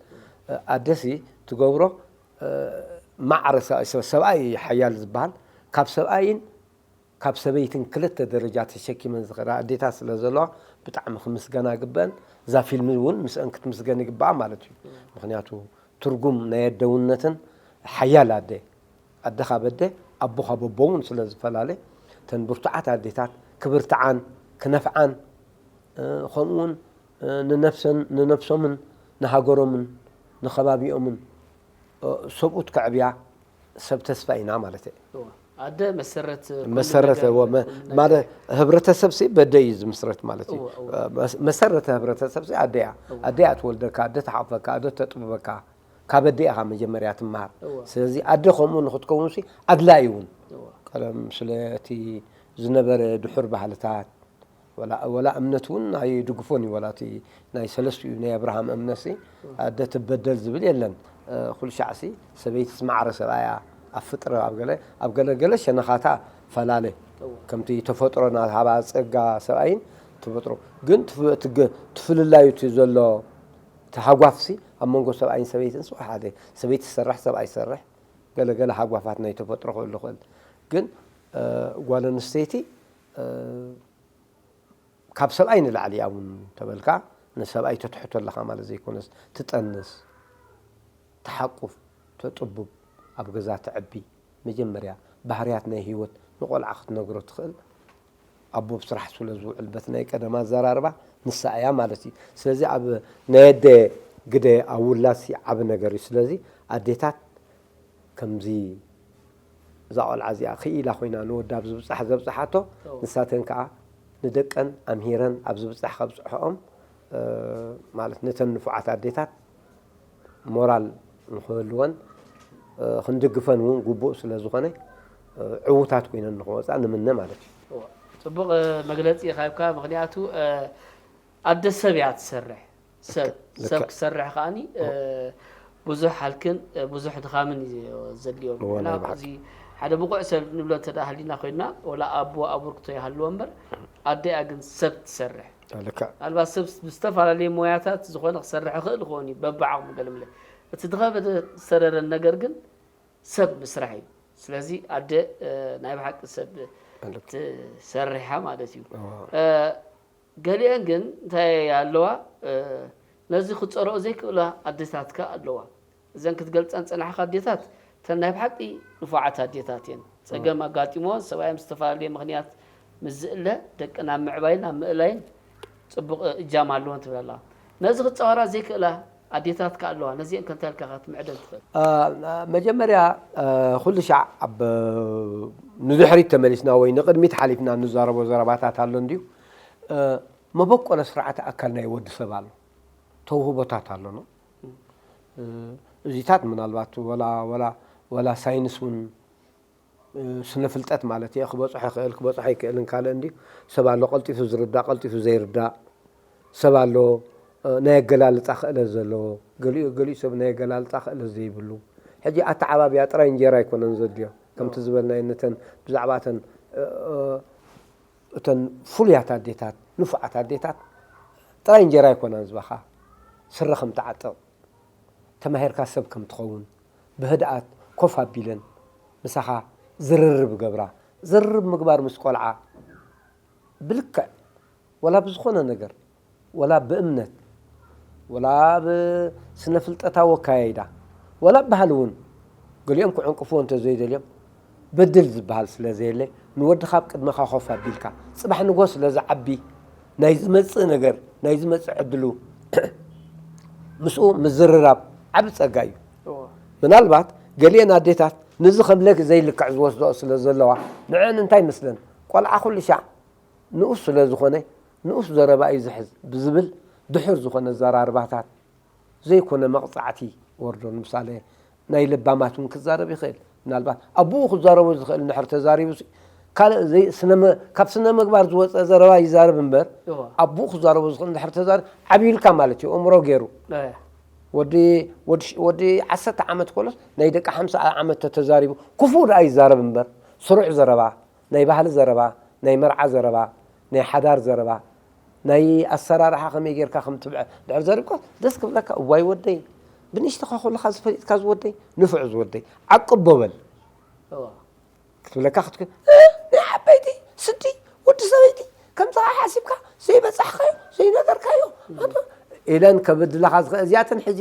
እ፣ ኣደሲ ትገብሮ፣ እ፣ ማዕረ ሰ-፣ ሰ-፣ ሰብኣይ ሓያል ዝበሃል ካብ ሰብኣይን ካብ ሰበይትን ክልተ ደረጃ ተሸኪመን ዝኸዳ ኣዴታት ስለ ዘለዋ ብጣዕሚ ክምስገና ይግበአን። እዛ ፊልሚ እውን ምስአን ክትምስገን ይግበኣ ማለት እዩ። ምኽንያቱ ትርጉም ናይ ኣደውነትን ሓያል ኣደ፣ ኣደ ካብ ኣደ፣ ኣቦ ካብ ኣቦ እውን ስለ ዝፈላለ፣ እተን ብርቱዓት ኣዴታት ክብርትዓን ክነፍዓን፣ እ፣ ከምኡ እውን፣ እ፣ ንነፍሰን፣ ንነፍሶምን ንሃገሮምን ንኸባቢኦምን፣ እ፣ ሰብኡት ከዕብያ ሰብ ተስፋ ኢና ማለት እየ። እወ። ኣደ መሰረት ኩሉ መሰረት ነገር፣ እወ፣ መ-፣ ኩሉ ነገር። ማለት ህብረተሰብ ሲ በደ እዩ ዝምስረት ማለት እዩ። እወ፣ እወ። መስ-፣ መሰረተ ህብረተሰብ ሲ ኣደ እያ። እወ። ኣደ እያ ትወልደካ፣ ኣደ ትሓቕፈካ፣ ኣደ ተጥብበካ፣ ካብ ኣደ ኢኻ መጀመርያ ትምሃር። እወ። ስለዚ ኣደ ከምኡ ንኽትከውን ሲ ኣድላዪ እውን። እወ። ቀደም ስለ እቲ ዝነበረ ድሑር ባህልታት፣ ወላ፣ ወላ እምነት እውን ኣይድግፎን እዩ። ወላ እቲ ናይ ሰለስቲኡ ናይ ኣብርሃም እምነት ሲ፣ ኣደ ትበደል ዝብል የለን። እ፣ ኩሉ ሻዕ ሲ ሰበይቲ ዝማዕረ ሰብኣያ ኣብ ፍጥረ ኣብ ገለ፣ ኣብ ገለ ገለ ሸነኻታ ፈላለ። እወ። ከምቲ ተፈጥሮ ናሃባ ጸጋ ሰብኣይን ተፈጥሮ። ግን ትፍ-፣ ትግ-፣ ትፍልላዩ እቲ ዘሎ ተሃጓፍ ሲ ኣብ መንጎ ሰብኣይን ሰበይትን ሲ ሓደ። ሰበይቲ ትሰርሕ፣ ሰብኣይ ይሰርሕ። ገለ ገለ ሃጓፋት ናይ ተፈጥሮ ክህሉ ይኽእል። ግን፣ እ፣ ጓል ኣንስተይቲ፣ እ፣ ካብ ሰብኣይ ንላዕሊ እያ እውን ተበልካ፣ ንሰብኣይ ተትሕቶ ኣለኻ ማለት ዘይኮነስ፣ ትጠንስ፣ ትሓቁፍ፣ ተጥቡብ፣ ኣብ ገዛ ተዕቢ፣ መጀመርያ ባህርያት ናይ ህይወት ንቆልዓ ክትነግሮ ትኽእል፣ ኣቦ ኣብ ስራሕ ስለ ዝውዕል፣ በቲ ናይ ቀደም ኣዘራርባ ንሳ እያ ማለት እዩ። ስለዚ ኣብ ናይ ኣደ ግደ ኣብ ውላድሲ ዓቢ ነገር እዩ። ስለዚ ኣዴታት ከምዚ እዛ ቆልዓ እዚኣ ክኢላ ኮይና ንወዳ ኣብ ዝብጻሕ ዘብጽሓቶ፣ እዎ። ንሳተን ከኣ ንደቀን ኣምሂረን ኣብ ዝብጻሕ ከብጽሕኦም፣ እ፣ ማለት ነተን ንፉዓት ኣዴታት ሞራል ንኽህልወን፣ እ፣ ክንድግፈን እውን ግቡእ ስለ ዝኾነ፣ እ፣ ዕዉታት ኮይነን ንኽወጻ ንምነ ማለት እዩ። እዎ። ጽቡቕ፣ እ፣ መግለጺ ኢኻ ሂብካ። ምኽንያቱ፣ እ፣ ኣደ ሰብ እያ ትሰርሕ። ሰብ፣ ልክዕ። ሰብ ክሰርሕ ከኣኒ፣ እ፣ ብዙሕ ሃልክን ብዙሕ ድኻምን እዩ ዘድልዮ። እዚ ሓደ ብቑዕ ሰብ ንብሎ እንተ ሃሊና ኮይና፣ ወላ ኣቦ ኣቡርክቶ ይሃልዎ እምበር፣ ኣደኣ ግን ሰብ ትሰርሕ። ልክዕ። ምናልባት ሰብ ብዝተፈላለየ ሞያታት ዝኾነ ክሰርሕ ይኽእል ይኸውን እዩ፣ በብዓቕሙ ገለምለ። እቲ ዝኸበደ ዝሰረረን ነገር ግን ሰብ ምስራሕ እዩ። ስለዚ ኣደ ናይ ብሓቂ ሰብ ትሰርሕ ማለት እዩ። ገሊአን ግን እንታይ ኣለዋ፣ ነዚ ክፀረኦ ዘይክእላ ኣደታትካ ኣለዋ። እዘን ክትገልፀን ፀናሕካ ኣዴታት እተን ናይ ብሓቂ ንፉዓት ኣዴታት እየን። ፀገም ኣጋጢሞወን ሰብኣየን ብዝተፈላለየ ምኽንያት ምስ ዝእለ ደቅን ኣብ ምዕባይን ኣብ ምእላይን ፅቡቕ እጃም ኣለወን ትብል ኣለዋ። ነዚ ክፃወራ ዘይክእላ ኣዴታት ከ ኣለዋ። ነዚአን ከ እንታይ ኢልካ ክትምዕደን ትኽእል? መጀመርያ ኩሉ ሻዕ ኣብ ንድሕሪት ተመሊስና ወይ ንቕድሚት ሓሊፍና እንዛረቦ ዘረባታት ኣሎ እንድዩ። መበቆለ ስርዓተ ኣካል ናይ ወዲ ሰብ ኣሎ፣ ተውህቦታት ኣለኖ። እዚታት ምናልባት ወላ ወላ ወላ ሳይንስ እውን ስነ ፍልጠት ማለት እየ ክበፅሖ ይኽእል ክበፅሖ ኣይክእልን ካልእ እንድዩ። ሰብ ኣሎ ቀልጢፉ ዝርዳእ ቀልጢፉ ዘይርዳእ ሰብ ኣሎ። ናይ ኣገላልፃ ክእለት ዘለዎ ገሊኡ ገሊኡ ሰብ ናይ ኣገላልፃ ክእለት ዘይብሉ። ሕጂ ኣተዓባብያ ጥራይ እንጀራ ኣይኮነን ዘድልዮ ከምቲ ዝበልናዮ ነተን ብዛዕባ እተን እተን ፍሉያት ኣዴታት ንፉዓት ኣዴታት ጥራይ እንጀራ ኣይኮናን ዝበኻ ስረ ከም ትዓጥቕ ተማሂርካ ሰብ ከም ትኸውን ብህድኣት ኮፍ ኣቢለን ምሳኻ ዝርርብ ገብራ። ዝርርብ ምግባር ምስ ቆልዓ ብልክዕ ወላ ብዝኾነ ነገር ወላ ብእምነት ወላ ብስነ ፍልጠታዊ ኣካያይዳ ወላ ብባህሊ እውን ገሊኦም ክዕንቅፍዎ እንተዘይደልዮም በድል ዝበሃል ስለ ዘየለ ንወድኻ ኣብ ቅድመኻ ኮፍ ኣቢልካ ፅባሕ ንጎ ስለ ዝዓቢ ናይ ዝመፅእ ነገር ናይ ዝመፅእ ዕድሉ ምስኡ ምዝርራብ ዓቢ ፀጋ እዩ። ምናልባት ገሊአን ኣዴታት ንዚ ከም ለክ ዘይልክዕ ዝወስድኦ ስለ ዘለዋ ንዐን እንታይ ይመስለን ቆልዓ ኩሉ ሻዕ ንኡስ ስለ ዝኾነ ንኡስ ዘረባ እዩ ዝሕዝ ብዝብል ድሑር ዝኾነ ኣዘራርባታት ዘይኮነ መቕፃዕቲ ወርዶ ንምሳሌ ናይ ለባማት እውን ክዛረብ ይኽእል ምናልባት ኣቦኡ ክዛረቦ ዝኽእል እንድሕር ተዛሪቡ ካልእ ካብ ስነ ምግባር ዝወፀ ዘረባ ይዛረብ እምበር ኣቦኡ ክዛረቦ ዝኽእል እንድሕር ተዛሪቡ ዓብዩልካ ማለት እዩ ኣእምሮ ገይሩ ወዲ ዓሰርተ ዓመት ኮሎስ ናይ ደቂ ሓምሳ ዓመት ተተዛሪቡ ክፉእ ደኣ ይዛረብ እምበር ስሩዕ ዘረባ ናይ ባህሊ ዘረባ ናይ መርዓ ዘረባ ናይ ሓዳር ዘረባ ናይ ኣሰራርሓ ከመይ ጌርካ ከም ትብዐ ድሕር ዘሪብካ ደስ ክብለካ እዋይ ወደይ ብንሽተኻ ከለኻ ዝፈሊጥካ ዝወደይ ንፉዕ ዝወደይ ዓቅቦ በል ክትብለካ ክትክ ናይ ዓበይቲ ስዲ ወዲ ሰበይቲ ከምዚ ሓሲብካ ዘይበፃሕካዮ ዘይነገርካዮ ኢለን ከብድለኻ ዝኽእል እዚኣተን ሕዚ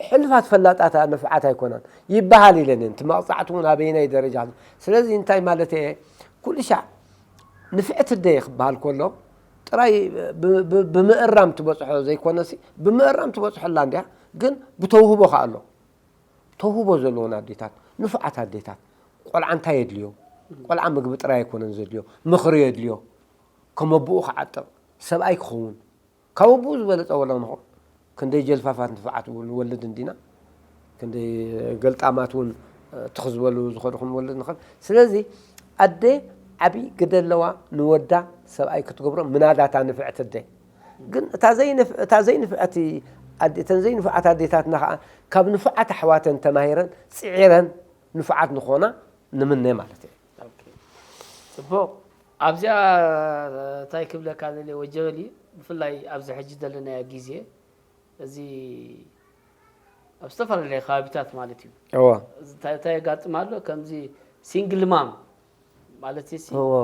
ሕሉፋት ፈላጣት ንፍዓት ኣይኮናን ይበሃል ኢለን እየን እቲ መቕፃዕቲ እውን ኣበየናይ ደረጃ ስለዚ እንታይ ማለት እየ ኩሉ ሻዕ ንፍዕቲ ኣደ ክበሃል ከሎ ጥራይ ብምእራም ትበፅሖ ዘይኮነሲ ብምእራም ትበፅሖ ኣላ እንድያ ግን ብተውህቦ ከዓ ኣሎ ተውህቦ ዘለወን ኣዴታት ንፉዓት ኣዴታት ቆልዓ እንታይ የድልዮ ቆልዓ ምግቢ ጥራይ ኣይኮነን ዘድልዮ ምኽሪ የድልዮ ከም ኣቦኡ ክዓጥቕ ሰብኣይ ክኸውን ካብ ኣቦኡ ዝበለፀ ወላ ንኾ ክንደይ ጀልፋፋት ንፉዓት ንወልድ እንዲና ክንደይ ገልጣማት እውን ትኽ ዝበሉ ዝኸዱ ክንወልድ ንኽእል ስለዚ ኣደ ዓብዪ ግደ ኣለዋ ንወዳ ሰብኣይ ክትገብሮ ምናዳታ ንፍዕቲ ኣደ ግን እታ ዘይንፍዕቲ እተን ዘይንፍዓት ኣዴታትና ከዓ ካብ ንፉዓት ኣሕዋተን ተማሂረን ፅዒረን ንፉዓት ንኾና ንምነ ማለት እየ ፅቡቕ ኣብዚኣ እንታይ ክብለካ ዘለ ወጀበሊ ብፍላይ ኣብዚ ሕጂ ዘለናዮ ግዜ እዚ ኣብ ዝተፈላለየ ከባቢታት ማለት እዩ እወ እንታይ እንታይ የጋጥም ኣሎ ከምዚ ሲንግል ማም ማለት ሲ እወ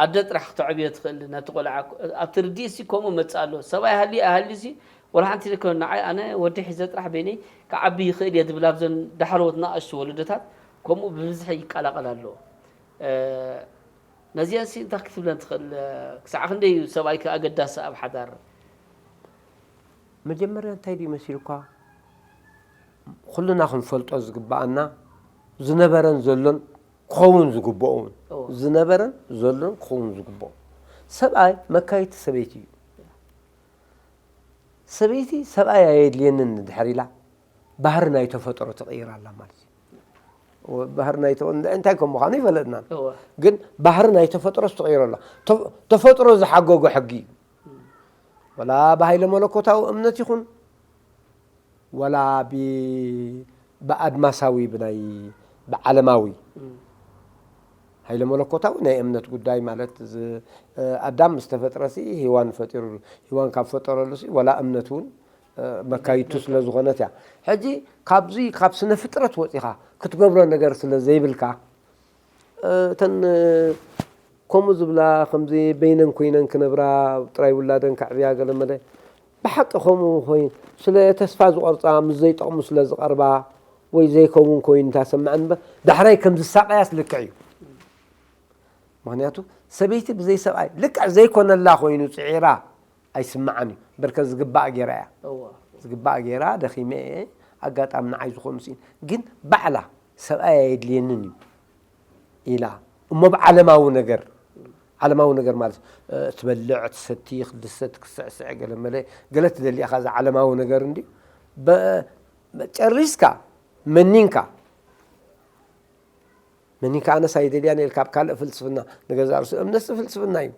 ኣደ ጥራሕ ክተዕብዮ ትኽእል ነቲ ቆልዓ ኣብቲ ርዲእ ሲ ከምኡ መፅእ ኣሎ ሰብኣይ ሃልዩ ኣይሃልዩ ሲ ወላ ሓንቲ ደከ ንዓይ ኣነ ወዲ ሒዘ ጥራሕ በይነይ ክዓቢ ይኽእል እየ ዝብል ኣብዘን ዳሕረዎት ንኣሽቱ ወለዶታት ከምኡ ብብዝሒ ይቀላቐል ኣሎ ነዚአን ሲ እንታይ ክትብለን ትኽእል ክሳዕ ክንደይ እዩ ሰብኣይ ኣገዳሲ ኣብ ሓዳር መጀመርያ እንታይ ድዩ መሲልኳ ኩልና ክንፈልጦ ዝግበኣና ዝነበረን ዘሎን ክኸውን ዝግብኦ እውን ዝነበረን ዘሎን ክኸውን ዝግብኦ ሰብኣይ መካየቲ ሰበይቲ እዩ ሰበይቲ ሰብኣይ ኣየድልየንን ድሕር ኢላ ባህሪ ናይ ተፈጥሮ ትቕይር ኣላ ማለት እዩ ባህሪ ናይ እንታይ ከም ምዃኑ ይፈለጥና ግን ባህሪ ናይ ተፈጥሮ ትቕይር ኣላ ተፈጥሮ ዝሓገጎ ሕጊ እዩ ወላ ብሃይለ መለኮታዊ እምነት ይኹን ወላ ብ- ብኣድማሳዊ ብናይ ብዓለማዊ እም፣ ሃይለ መለኮታዊ ናይ እምነት ጉዳይ ማለት እዚ ኣዳም ምስ ተፈጥረሲ ሂዋን ፈጢሩ ሂዋን ካብ ፈጠረሉሲ ወላ እምነት እውን መካይቱ ስለ ዝኾነት እያ። ሕጂ ካብዚ ካብ ስነ ፍጥረት ወፂኻ ክትገብሮ ነገር ስለ ዘይብልካ እተን ከምኡ ዝብላ ከምዚ በይነን ኮይነን ክነብራ ጥራይ ውላደን ከዕብያ ገለ መለ ብሓቂ ከምኡ ኮይኑ ስለ ተስፋ ዝቆርፃ ምስ ዘይጠቕሙ ስለ ዝቐርባ ወይ ዘይከውን ኮይኑ እንታሰምዐን እምበር ዳሕራይ ከም ዝሳቐያስ ልክዕ እዩ። ምክንያቱ ሰበይቲ ብዘይ ሰብኣይ ልክዕ ዘይኮነላ ኮይኑ ፅዒራ ኣይስምዓን እዩ። በርከ ዝግባእ ገይራ እያ እወ። ዝግባእ ገይራ ደኺመ እየ ኣጋጣሚ ንዓይ ዝኾኑ ስኢን ግን ባዕላ ሰብኣይ ኣየድልየንን እዩ ኢላ እሞ ብዓለማዊ ነገር ዓለማዊ ነገር ማለት እ፣ ትበልዕ ትሰቲ ክድሰት ክስዕስዕ ገለ መለ ገለ ትደሊ ኢኻ እዚ ዓለማዊ ነገር እንዲ ጨሪስካ መኒንካ መኒንካ ኣነስ ኣይደልያን ኢልካ ኣብ ካልእ ፍልስፍና ንገዛ ርእሱ እምነትሲ ፍልስፍና እዩ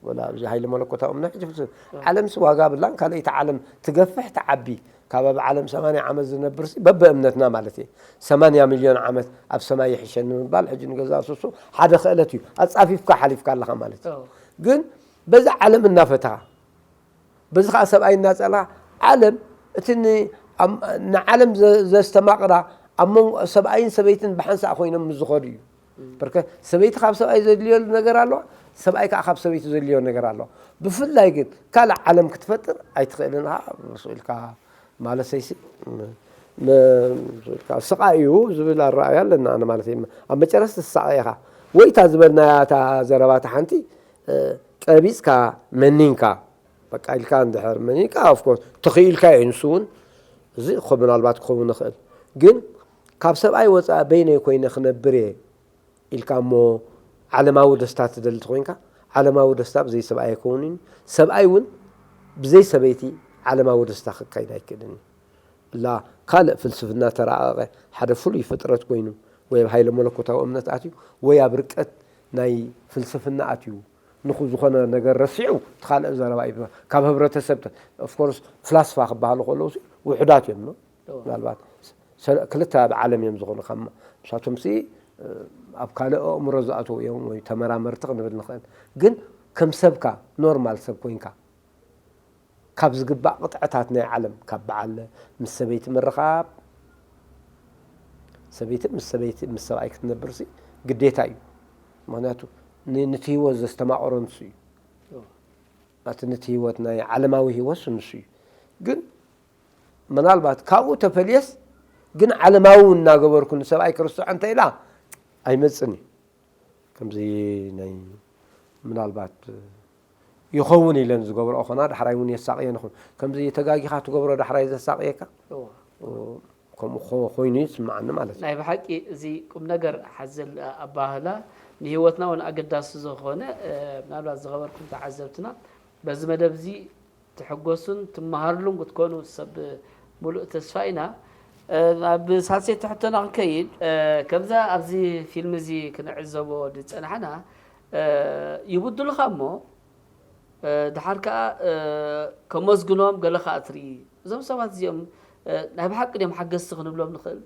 ወላ ኣብዚ ሃይለ መለኮታዊ እምነት ሕጂ ፍልስፍና ዓለምሲ ዋጋ ብላን ካልኣይቲ ዓለም ትገፍሕ ትዓቢ ካብ ኣብ ዓለም ሰማንያ ዓመት ዝነብር ሲ በበእምነትና ማለት እየ ሰማንያ ሚልዮን ዓመት ኣብ ሰማይ ይሕሸኒ ምባል ሕጂ ንገዛ ሱሱ ሓደ ክእለት እዩ ኣጻፊፍካ ሓሊፍካ ኣለኻ ማለት እዩ ኦ፣ ግን በዛ ዓለም እናፈተኻ በዚ ከዓ ሰብኣይ እናጸላ ዓለም እቲ ን- ኣብ- ንዓለም ዘ- ዘስተማቕራ ኣብ መንጎ ሰብኣይን ሰበይትን ብሓንሳእ ኮይኖም ምስ ዝኸዱ እዩ በርከ ሰበይቲ ካብ ሰብኣይ ዘድልዮ ነገር ኣለዋ ሰብኣይ ከዓ ካብ ሰበይቲ ዘድልዮ ነገር ኣለዋ ብፍላይ ግን ካልእ ዓለም ክትፈጥር ኣይትኽእልን ኢኻ ርሱ ኢልካ ማለት ሰይሲ ም- ም- ኢልካ ስቓይ እዩ ዝብል ኣረኣያ ኣለና ኣነ ማለት እዩ ኣብ መጨረስቲ ትሳቐ ኢኻ ወይ እታ ዝበልናያ እታ ዘረባታ ሓንቲ እ፣ ቀቢፅካ መኒንካ በቃ ኢልካ እንድሕር መኒንካ ኦፍኮርስ ተኽኢልካ እዩ ንሱ እውን እዚ ኮ ምናልባት ክኸውን ይኽእል ግን ካብ ሰብኣይ ወፃኢ በይነይ ኮይነ ክነብር እየ ኢልካ እሞ ዓለማዊ ደስታ ትደሊ ተኮይንካ ዓለማዊ ደስታ ብዘይ ሰብኣይ ኣይከውንን እዩ ሰብኣይ እውን ብዘይ ሰበይቲ ዓለማዊ ደስታ ክካይድ ኣይክእልን እዩ እላ ካልእ ፍልስፍና ተራቐቐ ሓደ ፍሉይ ፍጥረት ኮይኑ ወይ ኣብ ሃይለ መለኮታዊ እምነት ኣትዩ ወይ ኣብ ርቀት ናይ ፍልስፍና ኣትዩ ንኹ ዝኾነ ነገር ረሲዑ እቲ ካልእ ዘረባ እዩ ካብ ህብረተሰብ ኦፍኮርስ ፍላስፋ ክበሃሉ ከለዉ ውሑዳት እዮም ምናልባት ክልተ ኣብ ዓለም እዮም ዝኾኑ ካብ ንሳቶም ሲ ኣብ ካልእ ኣእምሮ ዝኣተው እዮም ወይ ተመራመርቲ ክንብል ንኽእል ግን ከም ሰብካ ኖርማል ሰብ ኮይንካ ካብ ዝግባእ ቅጥዕታት ናይ ዓለም ካብ በዓል ምስ ሰበይቲ ምርኻብ ሰበይቲ ምስ ሰበይቲ ምስ ሰብኣይ ክትነብር ሲ ግዴታ እዩ ምክንያቱ ን- ነቲ ህይወት ዘስተማቕሮ ንሱ እዩ እቲ ነቲ ህይወት ናይ ዓለማዊ ህይወት ንሱ እዩ ግን ምናልባት ካብኡ ተፈልየስ ግን ዓለማዊ እናገበርኩ ንሰብኣይ ክርስትዖ እንተ ኢላ ኣይመፅን እዩ ከምዚ ናይ ምናልባት ይኸውን ኢለን ዝገብረኦ ኾና ዳሕራይ እውን የሳቕየን ኹን ከምዚ ተጋጊኻ ትገብሮ ዳሕራይ ዘሳቕየካ ከምኡ ኮይኑ ይስምዓኒ ማለት እዩ ናይ ብሓቂ እዚ ቁም ነገር ሓዘል ኣባህላ ንህይወትና እውን ኣገዳሲ ዝኾነ ምናልባት ዝኸበርኩም ተዓዘብትና በዚ መደብ እዚ ትሕጎሱን ትመሃርሉን ክትኮኑ ሰብ ሙሉእ ተስፋ ኢና። ኣብ ሳልሰይቲ ሕቶና ክንከይድ ከምዛ ኣብዚ ፊልም እዚ ክንዕዘቦ ዝፀናሕና ይብድሉኻ እሞ ድሓር ከዓ ከመስግኖም ገለ ከዓ ትርኢ እዞም ሰባት እዚኦም ናይ ብሓቂ ድዮም ሓገዝቲ ክንብሎም ንኽእል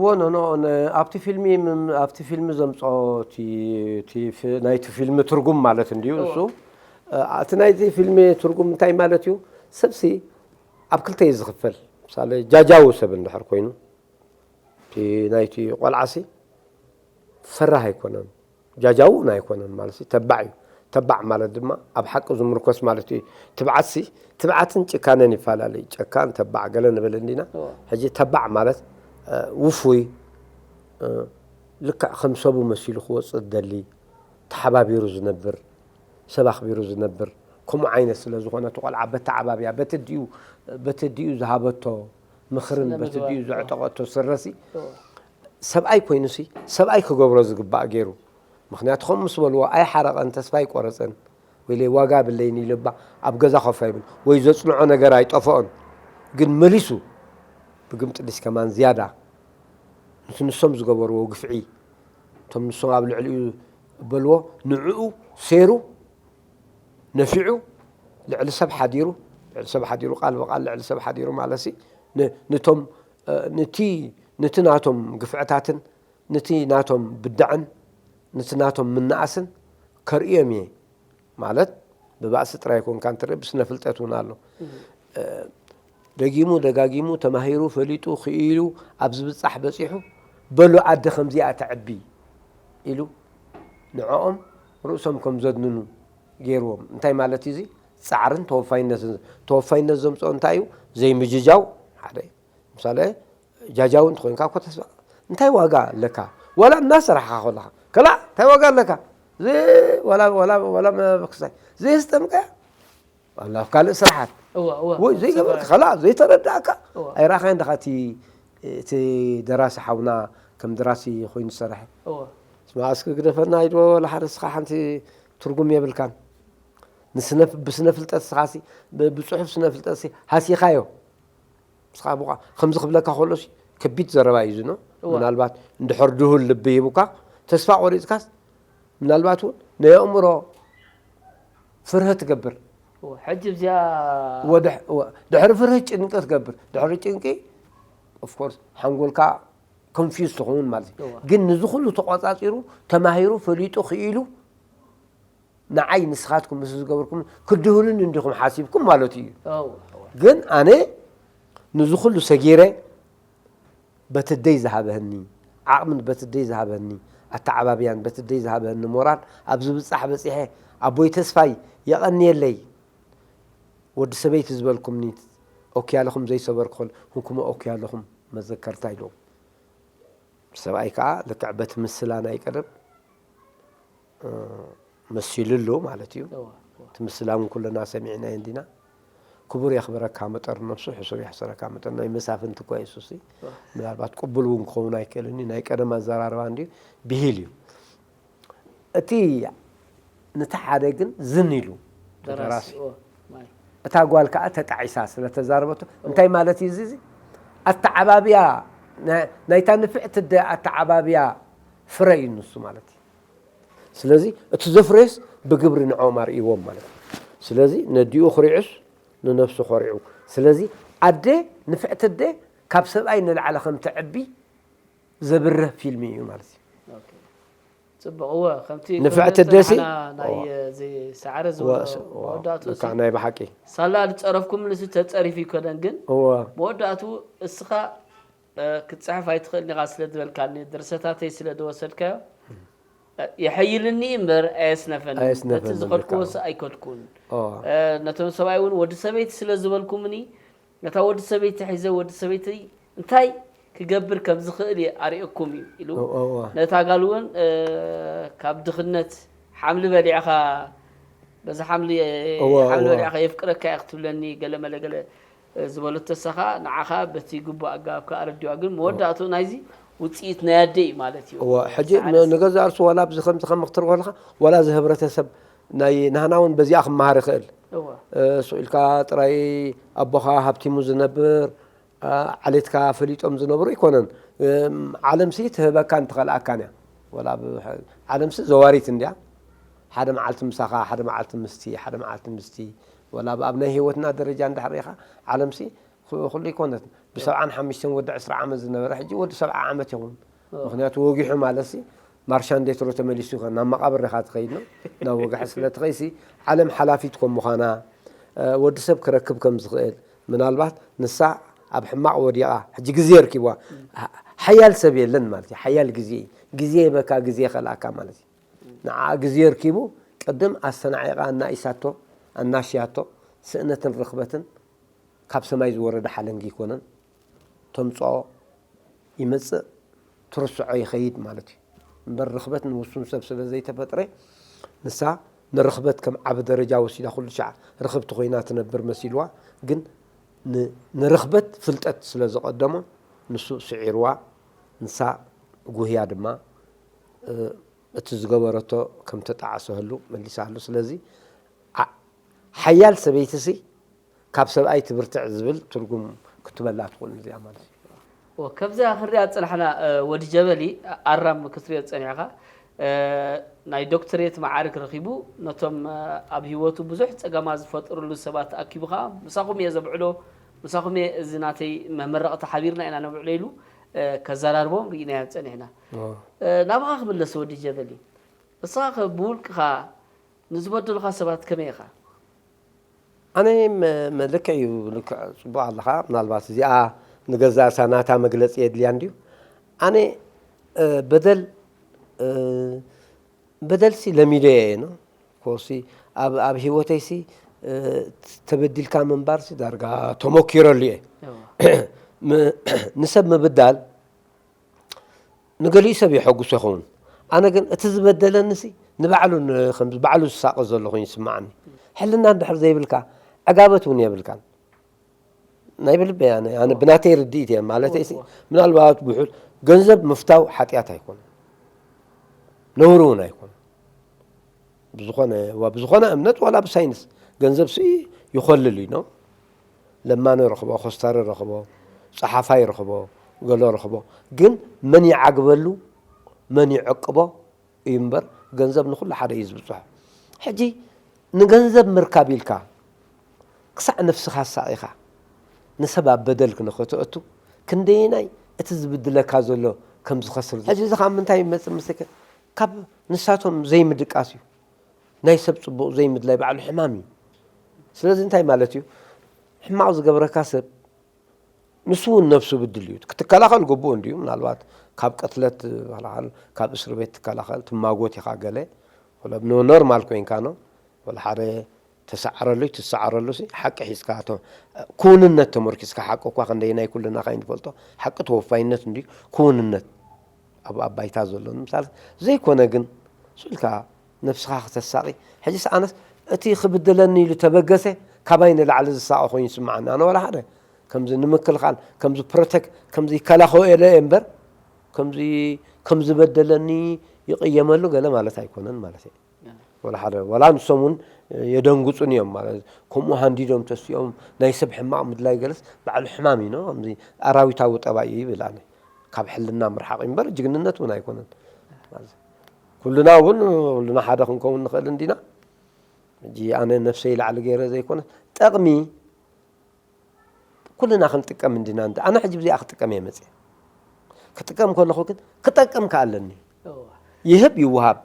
ዎ ኖ ኖ ኣብቲ ፊልሚ ኣብቲ ፊልሚ ዘምፅኦ ናይቲ ፊልሚ ትርጉም ማለት እንድዩ እሱ እቲ ናይቲ ፊልሚ ትርጉም እንታይ ማለት እዩ ሰብሲ ኣብ ክልተ እዩ ዝኽፈል ምሳሌ ጃጃዊ ሰብ እንድሕር ኮይኑ ናይቲ ቆልዓሲ ፈራህ ኣይኮነን ጃጃው እውን ኣይኮነን ማለት ተባዕ እዩ ተባዕ ማለት ድማ ኣብ ሓቂ ዝምርኮስ ማለት እዩ ትብዓትሲ ትብዓትን ጭካነን ይፈላለ እዩ ጨካን ተባዕ ገለ ንብል እንዲና ሕጂ ተባዕ ማለት ውፉይ ልክዕ ከም ሰቡ መሲሉ ክወፅእ ደሊ ተሓባቢሩ ዝነብር ሰብ ኣኽቢሩ ዝነብር ከምኡ ዓይነት ስለ ዝኾነ እቲ ቆልዓ በተዓባብያ በተዲኡ በተዲኡ ዝሃበቶ ምኽርን በተዲኡ ዘዕጠቐቶ ስረሲ ሰብኣይ ኮይኑሲ ሰብኣይ ክገብሮ ዝግባእ ገይሩ ምክንያቱ ከም ምስ በልዎ ኣይሓረቐን ተስፋ ኣይቆረፀን ወይለይ ዋጋ ብለይን ኢልባ ኣብ ገዛ ኮፍ ኣይብል ወይ ዘፅንዖ ነገር ኣይጠፍኦን ግን መሊሱ ብግምጥሊስ ከማን ዝያዳ ንሱ ንሶም ዝገበርዎ ግፍዒ እቶም ንሶም ኣብ ልዕሊኡ በልዎ ንዕኡ ሴሩ ነፊዑ ልዕሊ ሰብ ሓዲሩ ልዕሊ ሰብ ሓዲሩ፣ ቃል ብቓል ልዕሊ ሰብ ሓዲሩ ማለት ሲ፣ ን-፣ ንቶም፣ እ፣ ንቲ-፣ ንቲ ናቶም ግፍዕታትን፣ ንቲ ናቶም ብድዐን፣ ንቲ ናቶም ምንኣስን ከርእዮም እየ። ማለት ብባእሲ ጥራይ ኮንካ እንትርኢ፣ ብስነ ፍልጠት እውን ኣሎ። እ፣ ደጊሙ ደጋጊሙ ተማሂሩ፣ ፈሊጡ፣ ክኢሉ ኣብ ዝብጻሕ በጺሑ፣ በሉ ኣደ ከምዚኣ ተዕቢ ኢሉ ንዕኦም ርእሶም ከም ዘድንኑ ገይርዎም። እንታይ ማለት እዩ እዚ? ጻዕርን ተወፋይነትን። ተወፋይነት ዘምጽኦ እንታይ እዩ? ዘይምጅጃው ሓደ እዩ። ምሳሌ ጃጃው እንተኾይንካ እኮ ተስፋ፣ እንታይ ዋጋ ኣለካ? ዋላ እናሰራሕካ ከለኻ፣ ከላ እንታይ ዋጋ ኣለካ? ዘይ-፣ ዋላ፣ ዋላ፣ ዋላ መ-፣ ክሳይ ዘየስጠምካ፣ ዋላ ኣብ ካልእ ስራሓት እወ፣ እወ። ወይ ዘይገበርካ፣ ሰብኣይ። ከላ ዘይተረዳእካ፣ እወ። ኣይረኣኻን ዲኻ እቲ፣ እቲ ደራሲ ሓውና ከም ደራሲ ኮይኑ ዝሰርሐ? እወ። ስማ እስኪ ግደፈና ኢልዎ፣ ዋላ ሓደ እስኻ ሓንቲ ትርጉም የብልካን። ንስነ-፣ ብስነ ፍልጠት እስኻሲ፣ ብ-፣ ብጽሑፍ ስነ ፍልጠትሲ ሃሲኻዮ። ንስኻ ብቋ-፣ ከምዚ ክብለካ ከሎሲ ከቢድ ዘረባ እዩ ዝኖ። እወ። ምናልባት እንድሕር ድሁል ልቢ ሂቡካ፣ ተስፋ ቆሪጽካስ፣ ምናልባት እውን ናይ ኣእምሮ ፍርህ ትገብር። እወ፣ ሕጂ እዚኣ ወድሕ-፣ እወ፣ ድሕሪ ፍርህ ጭንቂ ትገብር። ድሕሪ ጭንቂ፣ ኦፍ ኮርስ፣ ሓንጎልካ ኮንፊውዝ ትኸውን ማለት እዩ። እወ። ግን ንዚ ኩሉ ተቆጻጺሩ፣ ተማሂሩ፣ ፈሊጡ፣ ክኢሉ፣ ንዓይ ንስኻትኩም ምስ ዝገበርኩም ክድህሉኒ እንዲኹም ሓሲብኩም ማለቱ እዩ። እወ፣ እወ። ግን ኣነ ንዚ ኩሉ ሰጊረ፣ በቲ ደይ ዝሃበኒ ዓቕምን በቲ ደይ ዝሃበኒ ኣተዓባብያን በቲ ደይ ዝሃበኒ ሞራል ኣብ ዝብጻሕ በጺሐ፣ ኣቦይ ተስፋይ የቐንየለይ። ወዲ ሰበይቲ ዝበልኩምኒ ኦኪ ኣለኹም፣ ዘይሰበርኩ ከል-፣ ኩንኩም ኦኪ ኣለኹም መዘከርታ ኢሎም። ሰብኣይ ከኣ ልክዕ በቲ ምስላ ናይ ቀደም፣ እ፣ መሲሉሉ ማለት እዩ። እወ፣ እወ። እቲ ምስላ እውን ኩልና ሰሚዕናዮ እንዲና። ክቡር የኽብረካ መጠር ነብሱ፣ ሕሱር የሕስረካ መጠር ናይ መሳፍንቲ እኮ የሱስ። እወ። ምናልባት ቅቡል እውን ክኸውን ኣይክእልን እዩ። ናይ ቀደም ኣዘራርባ እንድዩ፣ ብሂል እዩ። እቲ፣ ነቲ ሓደ ግን ዝን ኢሉ፣ ደራሲ፣ ደራሲ። እወ፣ ማይ። እታ ጓል ከኣ ተጣዒሳ ስለ ተዛረበቶ፣ እንታይ ማለት እዩ እዚ? እዚ ኣተዓባብያ፣ ናይ-፣ ናይታ ንፍዕቲ ኣደ ኣተዓባብያ ፍረ እዩ ንሱ ማለት እዩ። ስለዚ እቲ ዘፍረዮስ ብግብሪ ንዕኦም ኣርእይዎም ማለት እዩ። ስለዚ ነዲኡ ክሪዑስ ንነብሱ ኮሪዑ። ስለዚ ኣደ፣ ንፍዕቲ ኣደ ካብ ሰብኣይ ንላዕሊ ከም ትዕቢ ዘብርህ ፊልም እዩ ማለት እዩ። ኦኬ። ጽቡቕ፣ እወ፣ ከምቲ ከምቲ ንፍዕቲ ኣደሲ? ዝጸናሕና ናይ፣ እወ። እዚ ሳዕሪ እወ፣ ዝበሎ እወ፣ መወዳእቱ ልክዕ፣ ናይ ብሓቂ። ሳላ ዝጸረፍኩምንስ ተጸሪፉ ኣይኮነን፣ ግን እወ። መወዳእቱ እስኻ፣ እ፣ ክትጽሕፍ ኣይትኽእልን ኢኻ ስለ ዝበልካኒ፣ ድርሰታተይ ስለ ዝወሰድካዮ፣ እ፣ የሐይልኒ እምበር ኣየስነፈንን። ኣየስነፈንን፣ ነቲ ዝኸድክዎ ልክዕ። ስ ኣይከድኩን። እወ። እ፣ ነቶም ሰብኣይ እውን ወዲ ሰበይቲ ስለ ዝበልኩምኒ፣ ነታ ወዲ ሰበይቲ ሒዘ፣ ወዲ ሰበይቲ እንታይ ክገብር ከም ዝኽእል እየ ኣርእየኩም እዩ ኢሉ። እወ፣ እወ። ነታ ጋል እውን፣ እ፣ ካብ ድኽነት ሓምሊ በሊዕኻ፣ በዛ ሓምሊ፣ እወ፣ ሓምሊ እወ። በሊዕኻ የፍቅረካ እየ ክትብለኒ ገለ መለ ገለ፣ እ፣ ዝበለቶ ንሳ ኸኣ ንዓኻ በቲ ግቡእ ኣገባብ ከኣ ኣረዲዋ። ግን መወዳእቱ ናይዚ ውጽኢት ናይ ኣደ እዩ ማለት እዩ። እወ፣ ሕጂ ሳዕርስ ን-፣ ንገዛእ ርእሱ ዋላ ኣብዚ ከምዚ ከም ክትርኢ ከለኻ፣ ዋላ እዚ ህብረተሰብ ናይ ናህና እውን በዚኣ ክመሃር ይኽእል። እወ። እ፣ ስቕ ኢልካ ጥራይ ኣቦኻ ሃብቲሙ ዝነብር፣ ኣ፣ ዓሌትካ ፈሊጦም ዝነብሩ ኣይኮነን። እም፣ ዓለምሲ ትህበካን ትኸልኣካን እያ። ወላ ብ-፣ ዓለምሲ ዘዋሪት እንድያ። ሓደ መዓልቲ ምሳኻ፣ ሓደ መዓልቲ ምስቲ፣ ሓደ መዓልቲ ምስቲ። ወላ ብ-፣ ኣብ ናይ ህይወትና ደረጃ እንድሕር ርኢኻ፣ ዓለምሲ ኩ-፣ ኩሉ ኣይኮነትን። ብሰብዓን ሓሙሽተን ወዲ ዕስራ ዓመት ዝነበረ ሕጂ ወዲ ሰብዓ ዓመት ይኹን። ኦ። ምኽንያቱ ወጊሑ ማለትሲ ማርሻ እንዴትሮ ተመሊሱ ይኾን፣ ናብ መቓብር ኢኻ ትኸይድ ነው። ናብ ወግሒ ስለ ትኸይሲ ዓለም ሓላፊት ከም ምዃና፣ እ፣ ወዲ ሰብ ክረክብ ከም ዝኽእል፣ ምናልባት ንሳ ኣብ ሕማቕ ወዲቓ፣ ሕጂ ግዜ ኣርኪብዋ። ሓ-፣ ሓያል ሰብ የለን ማለት እዩ። ሓያል ግዜ እዩ። ግዜ ይህበካ፣ ግዜ ይኸልኣካ ማለት እዩ። ንዓ ግዜ ኣርኪቡ፣ ቅድም ኣስተናዒቓ ኣናኢሳቶ፣ ኣናሽያቶ፣ ስእነትን ርኽበትን ካብ ሰማይ ዝወረደ ሓለንጊ ኣይኮነን። ተምጽኦ ይመጽእ፣ ትርስዖ ይኸይድ ማለት እዩ። እምበር ርኽበት ንውሱን ሰብ ስለ ዘይተፈጥረ፣ ንሳ ንርኽበት ከም ዓቢ ደረጃ ወሲዳ ኩሉ ሻዕ ርኽብቲ ኮይና ትነብር መሲልዋ፣ ግን ን-፣ ንርኽበት ፍልጠት ስለ ዝቐደሞ፣ ንሱ ስዒርዋ፣ ንሳ ጉህያ ድማ፣ እ፣ እቲ ዝገበረቶ ከም ተጣዕሰሉ መሊሳሉ። ስለዚ፣ ዓ-፣ ሓያል ሰበይቲሲ ካብ ሰብኣይ ትብርትዕ ዝብል ትርጉም ክትበላ ትኽእል እዚኣ ማለት እዩ። እወ፣ ካብዚኣ ክንሪኣ ዝጸናሕና፣ እ፣ ወዲ ጀበሊ፣ ኣራም ክትሪኦ ዝጸኒሕካ፣ እ፣ ናይ ዶክትሬት መዓርግ ረኺቡ፣ ነቶም፣ እ፣ ኣብ ህይወቱ ብዙሕ ጸገማት ዝፈጠሩሉ ሰባት ኣኪቡ ኸኣ፣ "ምሳኹም እየ ዘብዕሎ፣ ምሳኹም እየ እዚ ናተይ መመረቕታ ሓቢርና ኢና ነብዕሎ" ኢሉ፣ እ፣ ከዘራርቦም ርኢናዮ ጸኒሕና። እ፣ ናባኻ ክምለስ ወዲ ጀበሊ። ንስኻ ኸ ብውልቅኻ ንዝበደሉኻ ሰባት ከመይ ኢኻ? ኣነ መ-፣ መ-፣ ልክዕ እዩ፣ ልክዕ ጽቡቕ ኣለኻ። ምናልባት እዚኣ ንገዛእ ርእሳ ናታ መግለጺ የድልያ እንድዩ። ኣነ፣ እ፣ በደል፣ እ፣ በደልሲ ለሚደዮ እየ፣ ኖ? ኮሲ ኣብ፣ ኣብ ህይወተይሲ፣ እ፣ ተበዲልካ ምንባርሲ ዳርጋ ተሞኪረሉ እየ። እዋ። ም-፣ ንሰብ ምብዳል ንገሊኡ ሰብ የሐጉሶ ይኸውን። ኣነ ግን እቲ ዝበደለኒሲ ንባዕሉ ን-፣ ከም ባዕሉ ዝሳቐ ዘሎ ኮይኑ ይስምዓኒ። ሕልና እንድሕር ዘይብልካ፣ ዕጋበት እውን የብልካን። ናይ ብልበይ ኣነ፣ ኣነ ብናተይ ርድኢት እየ። ማለተይሲ፣ እወ። ምናልባት ብሑል ገንዘብ ምፍታው ሓጢኣት ኣይኮነን። ነውሪ እውን ኣይኮነን። ብዝኾነ፣ ዋ-፣ ብዝኾነ እምነት ዋላ ብሳይንስ ገንዘብሲ ይኾልል እዩ፣ ኖ? ለማኒ ረኽቦ፣ ኮስታሪ ረኽቦ፣ ጸሓፋይ ረኽቦ፣ ገሎ ረኽቦ። ግን መን ይዓግበሉ፣ መን ይዕቅቦ እዩ እምበር፣ ገንዘብ ንኹሉ ሓደ እዩ ዝብጽሖ። ሕጂ ንገንዘብ ምርካብ ኢልካ ክሳዕ ነፍስኻ ኣሳቒኻ ንሰብ ኣብ በደል ክነኸተእቱ፣ ክንደየናይ እቲ ዝብድለካ ዘሎ ከም ዝኸስር። ሕጂ እዚ ካብ ምንታይ ይመጽእ መሰለካ? ካብ ንሳቶም ዘይምድቃስ እዩ። ናይ ሰብ ጽቡቕ ዘይምድላይ ባዕሉ ሕማም እዩ። ስለዚ እንታይ ማለት እዩ? ሕማቕ ዝገብረካ ሰብ ንሱ እውን ነብሱ ብድል እዩ። ክትከላኸል ግቡእ እንድዩ። ምናልባት ካብ ቅትለት ትከላኸል፣ ካብ እስሪ ቤት ትከላኸል፣ ትማጎት ኢኻ ገለ። ወላ ኖ-፣ ኖርማል ኮይንካ ኖ፣ ወላ ሓደ ተሰዓረሉ፣ ትሰዓረሉ ሲ፣ ሓቂ ሒዝካ ቶ-፣ ክውንነት ተመርኪስካ፣ ሓቂ እኳ ክንደይ ናይ ኩልና ከይንፈልጦ፣ ሓቂ ተወፋይነት እንድዩ፣ ክውንነት ኣብ፣ ኣብ ባይታ ዘሎ ንምሳሌ ዘይኮነ ግን፣ ስኢልካ ነብስኻ ክተሳቒ። ሕጂስ ኣነስ እቲ ክብደለኒ ኢሉ ተበገሰ፣ ካባይ ንላዕሊ ዝሳቐ ኮይኑ ይስምዓኒ። ኣነ ወላ ሓደ ከምዚ ንምክልኻል፣ ከምዚ ፕሮቴክ-፣ ከምዚ ይከላኸሎ እየ እምበር፣ ከምዚ፣ ከም ዝበደለኒ ይቕየመሉ ገለ ማለት ኣይኮነን ማለት እየ። ወላ ሓደ፣ ወላ ንሶም እውን የደንግጹን እዮም ማለት፣ ከምኡ ሃንዲዶም ተሲኦም ናይ ሰብ ሕማቕ ምድላይ ገለስ ባዕሉ ሕማም እዩ፣ ኖ? ከምዚ ኣራዊታዊ ጠባይ እዩ ይብል ኣነ። ካብ ሕልና ምርሓቕ እዩ እምበር ጅግንነት እውን ኣይኮነን። ኩልና እውን፣ ኩልና ሓደ ክንከውን ንኽእል እንዲና። ሕጂ ኣነ ነብሰይ ላዕሊ ገይረ ዘይኮነ፣ ጠቕሚ ኩልና ክንጥቀም እንዲና። እንዲ-፣ ኣነ ሕጂ ብዚኣ ክጥቀም እየ መጽየ። ክጥቀም ከለኹ ግን ክጠቅም ከኣ ኣለኒ። እዋ። ይህብ ይወሃብ።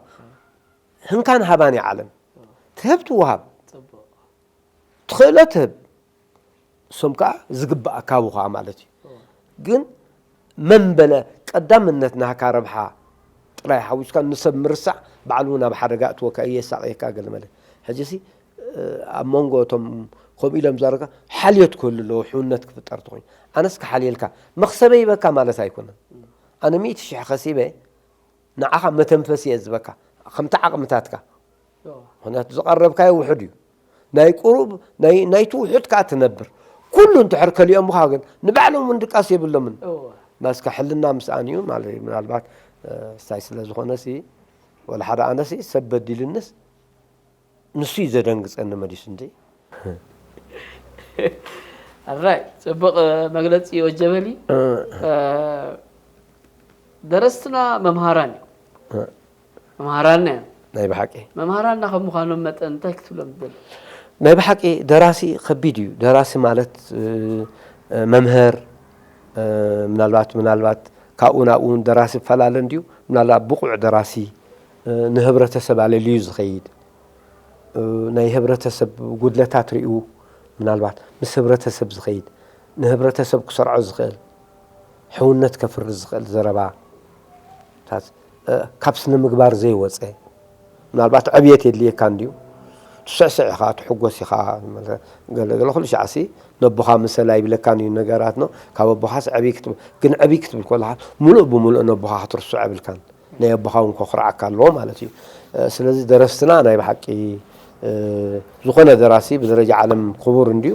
ህንካን ሃባን እያ ዓለም። ትህብ ትወሃብ። ጽቡቕ። ትኽእሎ ትህብ። እሶም ከኣ ዝግባእ ካብኡ ከኣ ማለት እዩ። እዋ። ግን መን በለ ቀዳምነት ናህካ ረብሓ ጥራይ ሓዊስካ ንሰብ ምርሳዕ ባዕሉ ናብ ሓደጋ እትወካ እየ የሳቕየካ ገለ መለ። ሕጂሲ፣ እ፣ ኣብ መንጎ እቶም ከምኡ ኢሎም ዝዛረቡካ ሓልዮት ክህሉ ኣለዎ፣ ሕውነት ክፍጠር ተኾይኑ። ኣነስ ክሓልየልካ መኽሰበ ይበካ ማለት ኣይኮነን። ኣነ ሚእቲ ሽሕ ከሲበ ንዓኻ መተንፈሲ እየ ዝበካ፣ ከምቲ ዓቕምታትካ። እዋ። ምኽንያቱ ዝቐረብካዮ ውሑድ እዩ። ናይ ቁሩብ፣ ናይ፣ ናይቲ ውሑድ ከኣ ትነብር። ኩሉ እንድሕር ከሊኦምኻ ግን ንባዕሎም እውን ድቃስ የብሎምን። እዋ። ማስካ ሕልና ምስኣን እዩ ማለት እዩ። ምናልባት፣ እ፣ ስታይ ስለ ዝኾነ ሲ፣ ወላ ሓደ ኣነሲ ሰብ በዲሉንስ ንሱ እዩ ዘደንግጸኒ መሊሱ እንጂ። ኣራይ፣ ጽቡቕ መግለጺ ወጀበሊ። እ። እ፣ ደረስትና መምሃራን እዮም። እ። መምሃራንና እዮም። ናይ ብሓቂ። መምሃራንና ከም ምዃኖም መጠን እንታይ ክትብሎም ትደሊ? ናይ ብሓቂ ደራሲ ከቢድ እዩ። ደራሲ ማለት፣ እ፣ እ፣ መምህር፣ እ፣ ምናልባት፣ ምናልባት ካብኡ ናብኡ እውን ደራሲ ይፈላለ እንድዩ። ምናልባት ብቑዕ ደራሲ፣ እ፣ ንህብረተሰብ ኣለልዩ ዝኸይድ፣ እ፣ ናይ ህብረተሰብ ጉድለታት ሪኡ ምናልባት ምስ ህብረተሰብ ዝኸይድ፣ ንህብረተሰብ ክሰርዖ ዝኽእል፣ ሕውነት ከፍሪ ዝኽእል ዘረባ፣ ታት-፣ እ፣ ካብ ስነ ምግባር ዘይወፀ፣ ምናልባት ዕብየት የድልየካ እንድዩ። ትስዕስዕ ኢኻ፣ ትሕጎስ ኢኻ፣ ገለ፣ ገለ ኩሉ ሻዕሲ ነቦኻ ምሰላ ይብለካን እዩ ነገራት፣ ኖ? ካብ ኣቦኻስ ዕብይ ክትብል፣ ግን ዕብይ ክትብል ከለኻ ሙሉእ ብሙሉእ ነቦኻ ክትርስዖ የብልካን። ናይ ኣቦኻ እውን ከኹርዓካ ኣለዎ ማለት እዩ። እ፣ ስለዚ ደረስትና ናይ ብሓቂ፣ እ፣ ዝኾነ ደራሲ ብደረጃ ዓለም ክቡር እንድዩ።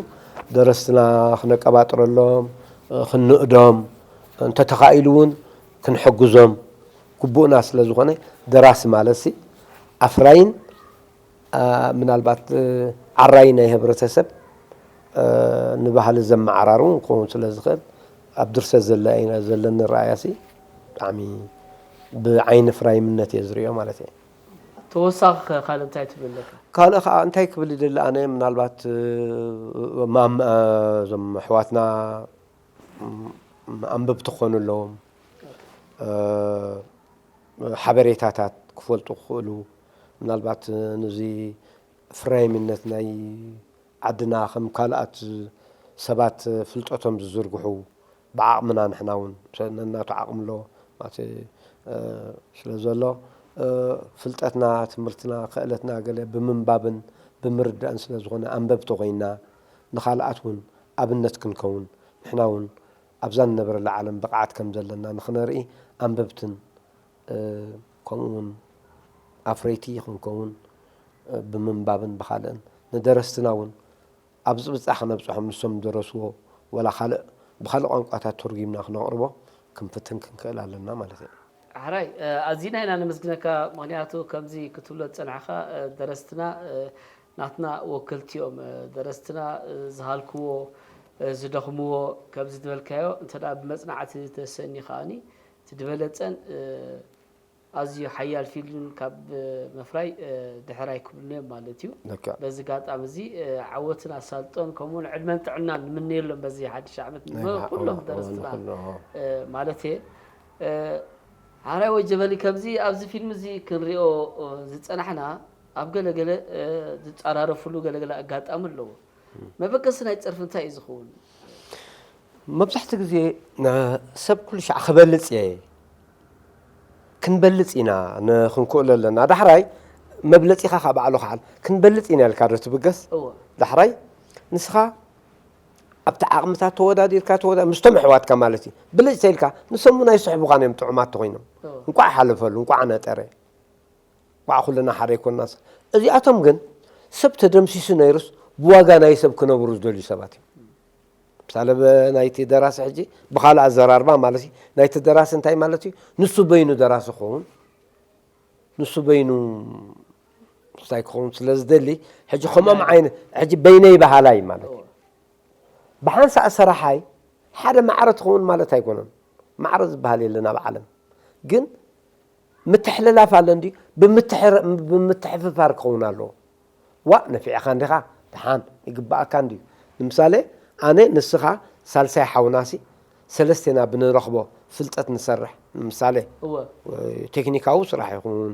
ደረስትና ክነቀባጥረሎም፣ እ፣ ክንእዶም፣ እንተተኻኢሉ እውን ክንሕግዞም ግቡእና ስለ ዝኾነ፣ ደራሲ ማለትሲ ኣፍራይን፣ እ፣ ምናልባት፣ እ፣ ዓራይን ናይ ህብረተሰብ፣ እ፣ ንባህሊ ዘመዓራርውን ክኸውን ስለ ዝኽእል፣ ኣብ ድርሰት ዘለ-፣ ዘለኒ ረኣያሲ ብጣዕሚ ብዓይኒ ፍራይምነት እየ ዝሪኦ ማለት እየ። ተወሳኺ ከ ካልእ እንታይ ትብል ኣለካ? ካልእ ከዓ እንታይ ክብል ይደሊ ኣነ፣ ምናልባት እ፣ ማም እ፣ እዞም ኣሕዋትና ም፣ ኣንበብቲ ክኾኑ ኣለዎም። እ፣ ሓበሬታታት ክፈልጡ ክኽእሉ፣ ምናልባት ንዚ ፍራይምነት ናይ ዓድና ከም ካልኣት ሰባት ፍልጠቶም ዝዝርግሑ፣ ብዓቕምና ንሕና እውን፣ ነናቱ ዓቕሚ ኣሎ ማለት እ፣ ስለ ዘሎ እ፣ ፍልጠትና፣ ትምህርትና፣ ክእለትና ገለ ብምንባብን ብምርዳእን ስለ ዝኾነ ኣንበብቲ ኮይና ንኻልኣት እውን ኣብነት ክንከውን፣ ንሕና እውን ኣብዛ ንነብረላ ዓለም ብቕዓት ከም ዘለና ንኽነርኢ ኣንበብትን እ፣ ከምኡ እውን ኣፍረይቲ ክንከውን እ፣ ብምንባብን ብኻልእን ንደረስትና እውን ኣብ ዝብጻሕ ክነብጽሖም ንሶም ዝደረስዎ ወላ ካልእ ብኻልእ ቋንቋታት ተርጒምና ክነቕርቦ ክንፍትን ክንክእል ኣለና ማለት እዩ። ሕራይ ኣዚና ኢና ነመስግነካ። ምክንያቱ ከምዚ ክትብሎ ዝጸናሕካ ደረስትና ናትና ወከልቲ እዮም። ደረስትና ዝሃልክዎ ዝደኽምዎ ከምዚ ዝበልካዮ እንተ ብመጽናዕቲ ተሰኒ ከዓኒ እቲ ዝበለጸን ኣዝዩ ሓያል ፊልም ካብ ምፍራይ ድሕር ኣይክብሉን እዮም ማለት እዩ። በዚ ጋጣሚ እዚ ዓወትን ኣሳልጦን ከምኡውን ዕድመን ጥዕናን ንምነየሎም በዚ ሓድሽ ዓመት ንኩሎም ደረስትና ማለት እየ። ሓራይ ወጀበሊ ከምዚ ኣብዚ ፊልም እዚ ክንሪኦ ዝጸናሕና ኣብ ገለገለ ዝጸራረፍሉ ገለገለ ኣጋጣሚ ኣለዎ። መበገሲ ናይ ጸርፊ እንታይ እዩ ዝኸውን? መብዛሕትኡ ግዜ ሰብ ኩሉ ሻዕ ክበልጽ እየ ክንበልጽ ኢና ክንክእሎ ኣለና። ዳሕራይ መብለጺኻ ካብ ባዕሉ ክዓል ክንበልጽ ኢና ኢልካ ዶ ትብገስ? ዳሕራይ ንስኻ ኣብቲ ዓቕምታት ተወዳዲርካ ተወዳ ምስቶም ኣሕዋትካ ማለት እዩ ብልጭ ተኢልካ ንሶም እውን ኣይስሕቡኻን እዮም ጥዑማት ተኾይኖም እንቋዕ ሓለፈሉ እንቋዕ ነጠረ እንቋዕ ኩልና ሓደ ኣይኮንና እዚኣቶም ግን ሰብ ተደምሲሱ ነይሩስ ብዋጋ ናይ ሰብ ክነብሩ ዝደልዩ ሰባት እዮም ምሳለ ናይቲ ደራሲ ሕጂ ብካልእ ኣዘራርባ ማለት እዩ ናይቲ ደራሲ እንታይ ማለት እዩ ንሱ በይኑ ደራሲ ክኸውን ንሱ በይኑ እንታይ ክኸውን ስለ ዝደሊ ሕጂ ከምኦም ዓይነት ሕጂ በይነይ በሃላይ ማለት እዩ ብሓንሳእ ሰራሓይ ሓደ ማዕረ ትኸውን ማለት ኣይኮነን። ማዕረ ዝበሃል የለን ኣብ ዓለም። ግን ምትሕልላፍ ኣሎ እንድዩ ብምትሕፍፋር ክኸውን ኣለዎ። ዋእ ነፊዕኻ እንዲኻ ደሓን ይግበኣካ እንድዩ። ንምሳሌ ኣነ ንስኻ ሳልሳይ ሓውናሲ ሰለስቴና ብንረኽቦ ፍልጠት ንሰርሕ ንምሳሌ ቴክኒካዊ ስራሕ ይኹን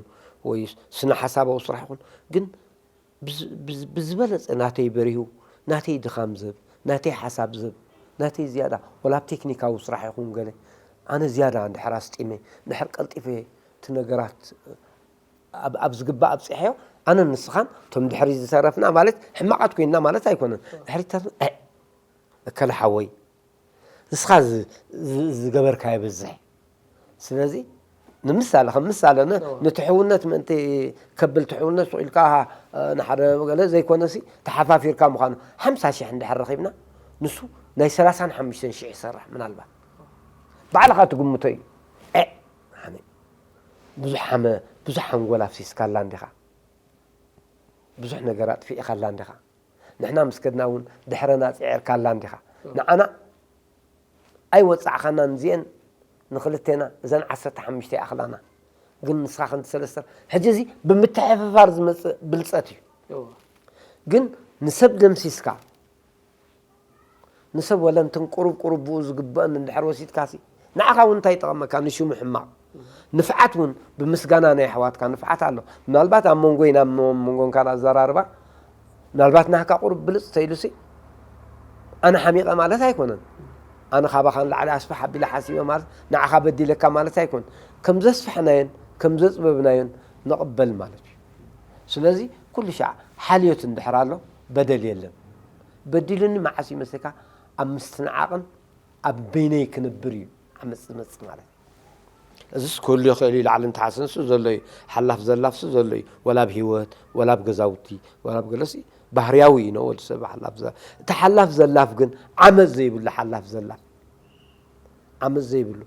ወይ ስነ ሓሳባዊ ስራሕ ይኹን ግን ብዝበለፀ ናተይ በሪሁ ናተይ ድኻም ዝህብ ናተይ ሓሳብ ዝህብ ናተይ ዝያዳ ወላ ኣብ ቴክኒካዊ ስራሕ ይኹን ገለ ኣነ ዝያዳ እንድሕር ኣስጢመ እንድሕር ቀልጢፈ እቲ ነገራት ኣብ ዝግባእ ኣብፅሐዮ ኣነ ንስኻን እቶም ድሕሪ ዝተረፍና ማለት ሕማቓት ኮይንና ማለት ኣይኮነን ድሕሪ ተረፍና እከለ ሓወይ ንስኻ ዝገበርካዮ በዝሕ ስለዚ ንምሳለ ከም ምሳለ ነቲ ሕውነት ምእንቲ ከብል እቲ ሕውነት ኢልካ ንሓደ ገለ ዘይኮነሲ ተሓፋፊርካ ምዃኑ ሓምሳ ሽሕ እንድሕር ረኺብና ንሱ ናይ ሰላሳን ሓሙሽተን ሽሕ ይሰርሕ ምናልባት ባዕልኻ ትግምቶ እዩ ብዙሕ ሓንጎል ኣፍሲስካላ እንዲኻ ብዙሕ ነገር ኣጥፊእኻላ እንዲኻ ንሕና ምስ ከድና እውን ድሕረና ፅዒርካላ እንዲኻ ንዓና ኣይወፃዕኻናን እዚአን ንክልቴና እዘን ዓሰርተ ሓሙሽተ ይኣኽላና ግን ንስኻ ክንዲ ሰለስተ ሕጂ እዚ ብምትሕፍፋር ዝመፅእ ብልፀት እዩ ግን ንሰብ ደምሲስካ ንሰብ ወለ እንትን ቁሩብ ቁሩብ ብኡ ዝግበአን እንድሕር ወሲድካሲ ንዓኻ እውን እንታይ ይጠቐመካ ንሽሙ ሕማቕ ንፍዓት እውን ብምስጋና ናይ ኣሕዋትካ ንፍዓት ኣሎ ምናልባት ኣብ መንጎይን ኣብ መንጎንካን ኣዘራርባ ምናልባት ናህካ ቁሩብ ብልፅ ተኢሉሲ ኣነ ሓሚቐ ማለት ኣይኮነን ኣነ ካባኻ ንላዕሊ ኣስፍሕ ኣቢለ ሓሲበ ማለት ንዓኻ በዲለካ ማለት ኣይኮን ከም ዘስፍሕናዮን ከም ዘፅበብናዮን ንቕበል ማለት እዩ ስለዚ ኩሉ ሻዕ ሓልዮት እንድሕር ኣሎ በደል የለን በዲሉኒ መዓስ ይመስለካ ኣብ ምስትንዓቕን ኣብ በይነይ ክነብር እዩ ዓመፅ ዝመፅእ ማለት እዩ። እዚስ ክህሉ ይኽእል እዩ ላዕልን ታሕስን ሱ ዘሎ እዩ ሓላፍ ዘላፍ ሱ ዘሎ እዩ ወላ ኣብ ሂወት ወላ ኣብ ገዛውቲ ወላ ኣብ ገለሲ ባህርያዊ እዩ ንወዲ ሰብ ሓላፍ ዘ እቲ ሓላፍ ዘላፍ ግን ዓመፅ ዘይብሉ ሓላፍ ዘላፍ ዓመፅ ዘይብሉ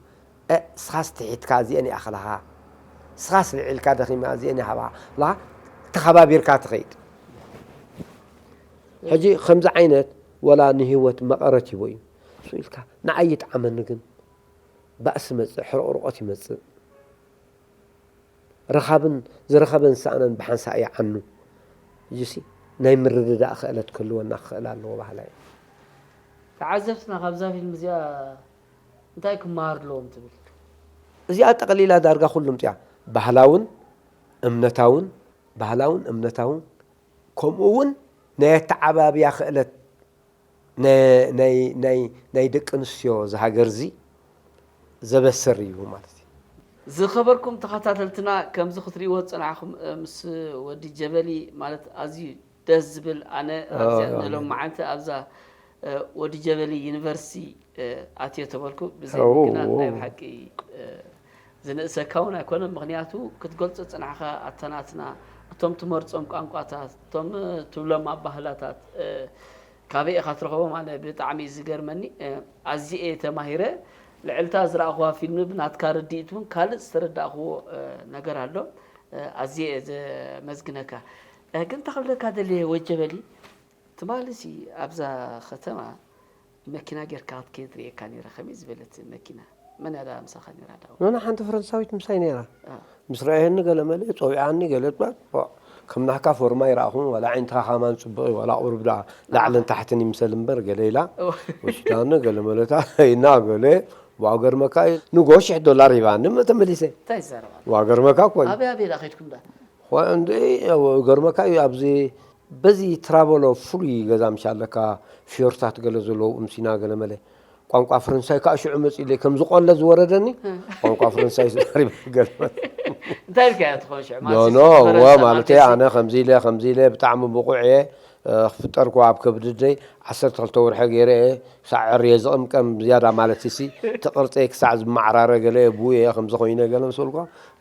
እስኻስ ትሒትካ እዚአን ይኣኽልኻ እስኻስ ልዒልካ ደኺማ እዚአን ይሃብኻ ተኸባቢርካ ትኸይድ ሕጂ ከምዚ ዓይነት ወላ ንህይወት መቐረት ሂቦ እዩ ሱ ኢልካ ንዓይ ይጥዓመኒ ግን ባእሲ መፅእ ሕርቕርቆት ይመፅእ ረኻብን ዝረኸበን ዝሰኣነን ብሓንሳእ ይዓኑ። እዚሲ ናይ ምርድዳእ ክእለት ክህልወና ክኽእል ኣለዎ ባህላ እዩ። ተዓዘብትና ካብዛ ፊልም እዚኣ እንታይ ክመሃር ኣለዎም ትብል? እዚኣ ጠቕሊላ ዳርጋ ኩሉም እያ። ባህላውን እምነታውን ባህላውን እምነታውን ከምኡ እውን ናይ ኣተዓባብያ ክእለት ናይ ደቂ ኣንስትዮ ዝሃገር እዚ ዘበስር እዩ ማለት እዩ። ዝኸበርኩም ተኸታተልትና ከምዚ ክትሪእዎ ዝፀናሕኹም ምስ ወዲ ጀበሊ ማለት ኣዝዩ ደስ ዝብል ኣነ ኣብዚኣ ንሎም መዓልቲ ኣብዛ ወዲ ጀበሊ ዩኒቨርሲቲ ኣትዮ ተበልኩ ብዘይ ምክንያት ናይ ብሓቂ ዝንእሰካ እውን ኣይኮነን። ምክንያቱ ክትገልፆ ዝፅናሕካ ኣተናትና እቶም ትመርፆም ቋንቋታት እቶም ትብሎም ኣባህላታት ካበይ ኢኻ ትረኽቦም? ኣነ ብጣዕሚ እዩ ዝገርመኒ። ኣዝየ እየ ተማሂረ። ልዕልታ ዝረኣኽዋ ፊልም ብናትካ ርድኢት እውን ካልእ ዝተረዳእኽዎ ነገር ኣሎ። ኣዝየ እየ ዘመስግነካ። ግን ተኽብለካ ደልየ ወጀበሊ ትማሊ ሲ ኣብዛ ከተማ መኪና ጌርካ ክትከይድ ርእየካ ነይረ። ከመይ ዝበለት መኪና? መን እያ ደኣ ምሳኻ ነይራ ደኣ? ኖኖ ሓንቲ ፈረንሳዊት ምሳይ ነይራ። ምስ ረኣየኒ ገለ መለ ጸዊዓኒ ገለ ትባል ከም ናህካ ፎርማ ይረኣኹን ዋላ ዓይንትኻ ከማን ጽቡቕ እዩ ዋላ ቁሩብ ደኣ ላዕልን ታሕትን ይምሰል እምበር ገለ ኢላ ወሲዳኒ ገለ መለታ ኢና ገለ ዋው ገርመካ እዩ ንጎ ሽሕ ዶላር ሂባኒ እሞ ተመሊሰ እንታይ ይዛረባ ዋው ገርመካ እኮ እዩ ኣበይ ኣበይ ደኣ ከይድኩም ደኣ እንደ ገርመካ እዩ ኣብዚ በዚ ትራበሎ ፍሉይ ገዛ ምሽ ኣለካ ፍዮርታት ገለ ዘለዎ እምሲና ገለ መለ ቋንቋ ፈረንሳይ ከዓ ሽዑ መፂለይ ከም ዝቆለ ዝወረደኒ ቋንቋ ፈረንሳይ ዝዛሪበ ገለ እንታይ ኢልካዮ ትኸውን ሽዑ ኖ ኖ ማለት እዋ ፈረንሳ ማለት ማለተይ ኣነ ከምዚ ኢለ ከምዚ ኢለ ብጣዕሚ ብቑዕ እየ ክፍጠር ከ ኣብ ከብድደይ ዓሰርተ ክልተ ወርሒ ገይረ እየ ክሳዕ ዕርየ ዝቕምቀም ዝያዳ ማለት ሲ እቲ ቅርፀይ ክሳዕ ዝመዓራረ ገለ እየ ብኡ እየ ከምዚ ኮይነ ገለ ምስ በልኳ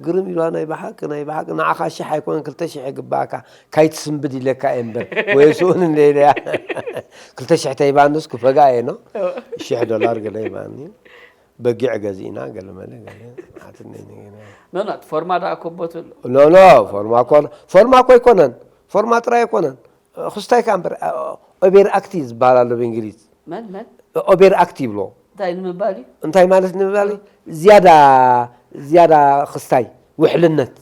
ግርም ኢልዋ ናይ ብሓቂ ናይ ብሓቂ ንዓኻ ሽሕ ኣይኮነን ክልተ ሽሕ ይግባኣካ ካይትስንብድ ኢለካ እየ እምበር ወይ ስኡን እንደ ኢለያ ክልተ ሽሕ ተይባንስ ክፈጋ እየ ኖ ሽሕ ዶላር ገለ ይባኒ በጊዕ ገዚእና ገለ መለ ገለ ሓትነይ ነገና ኖ ኖ ፎርማ ደኣ ኮቦት ኣሎ ኖ ኖ ፎርማ ኮ ፎርማ እኮ ኣይኮነን ፎርማ ጥራይ ኣይኮነን ክስታይ ከ እምበር ኦቤር ኣክቲ ዝበሃል ኣሎ ብእንግሊዝ መን መን ኦቤር ኣክቲ ይብሎ እንታይ ንምባል እዩ እንታይ ማለት ንምባል ዝያዳ ዝያዳ ክስታይ ውሕልነት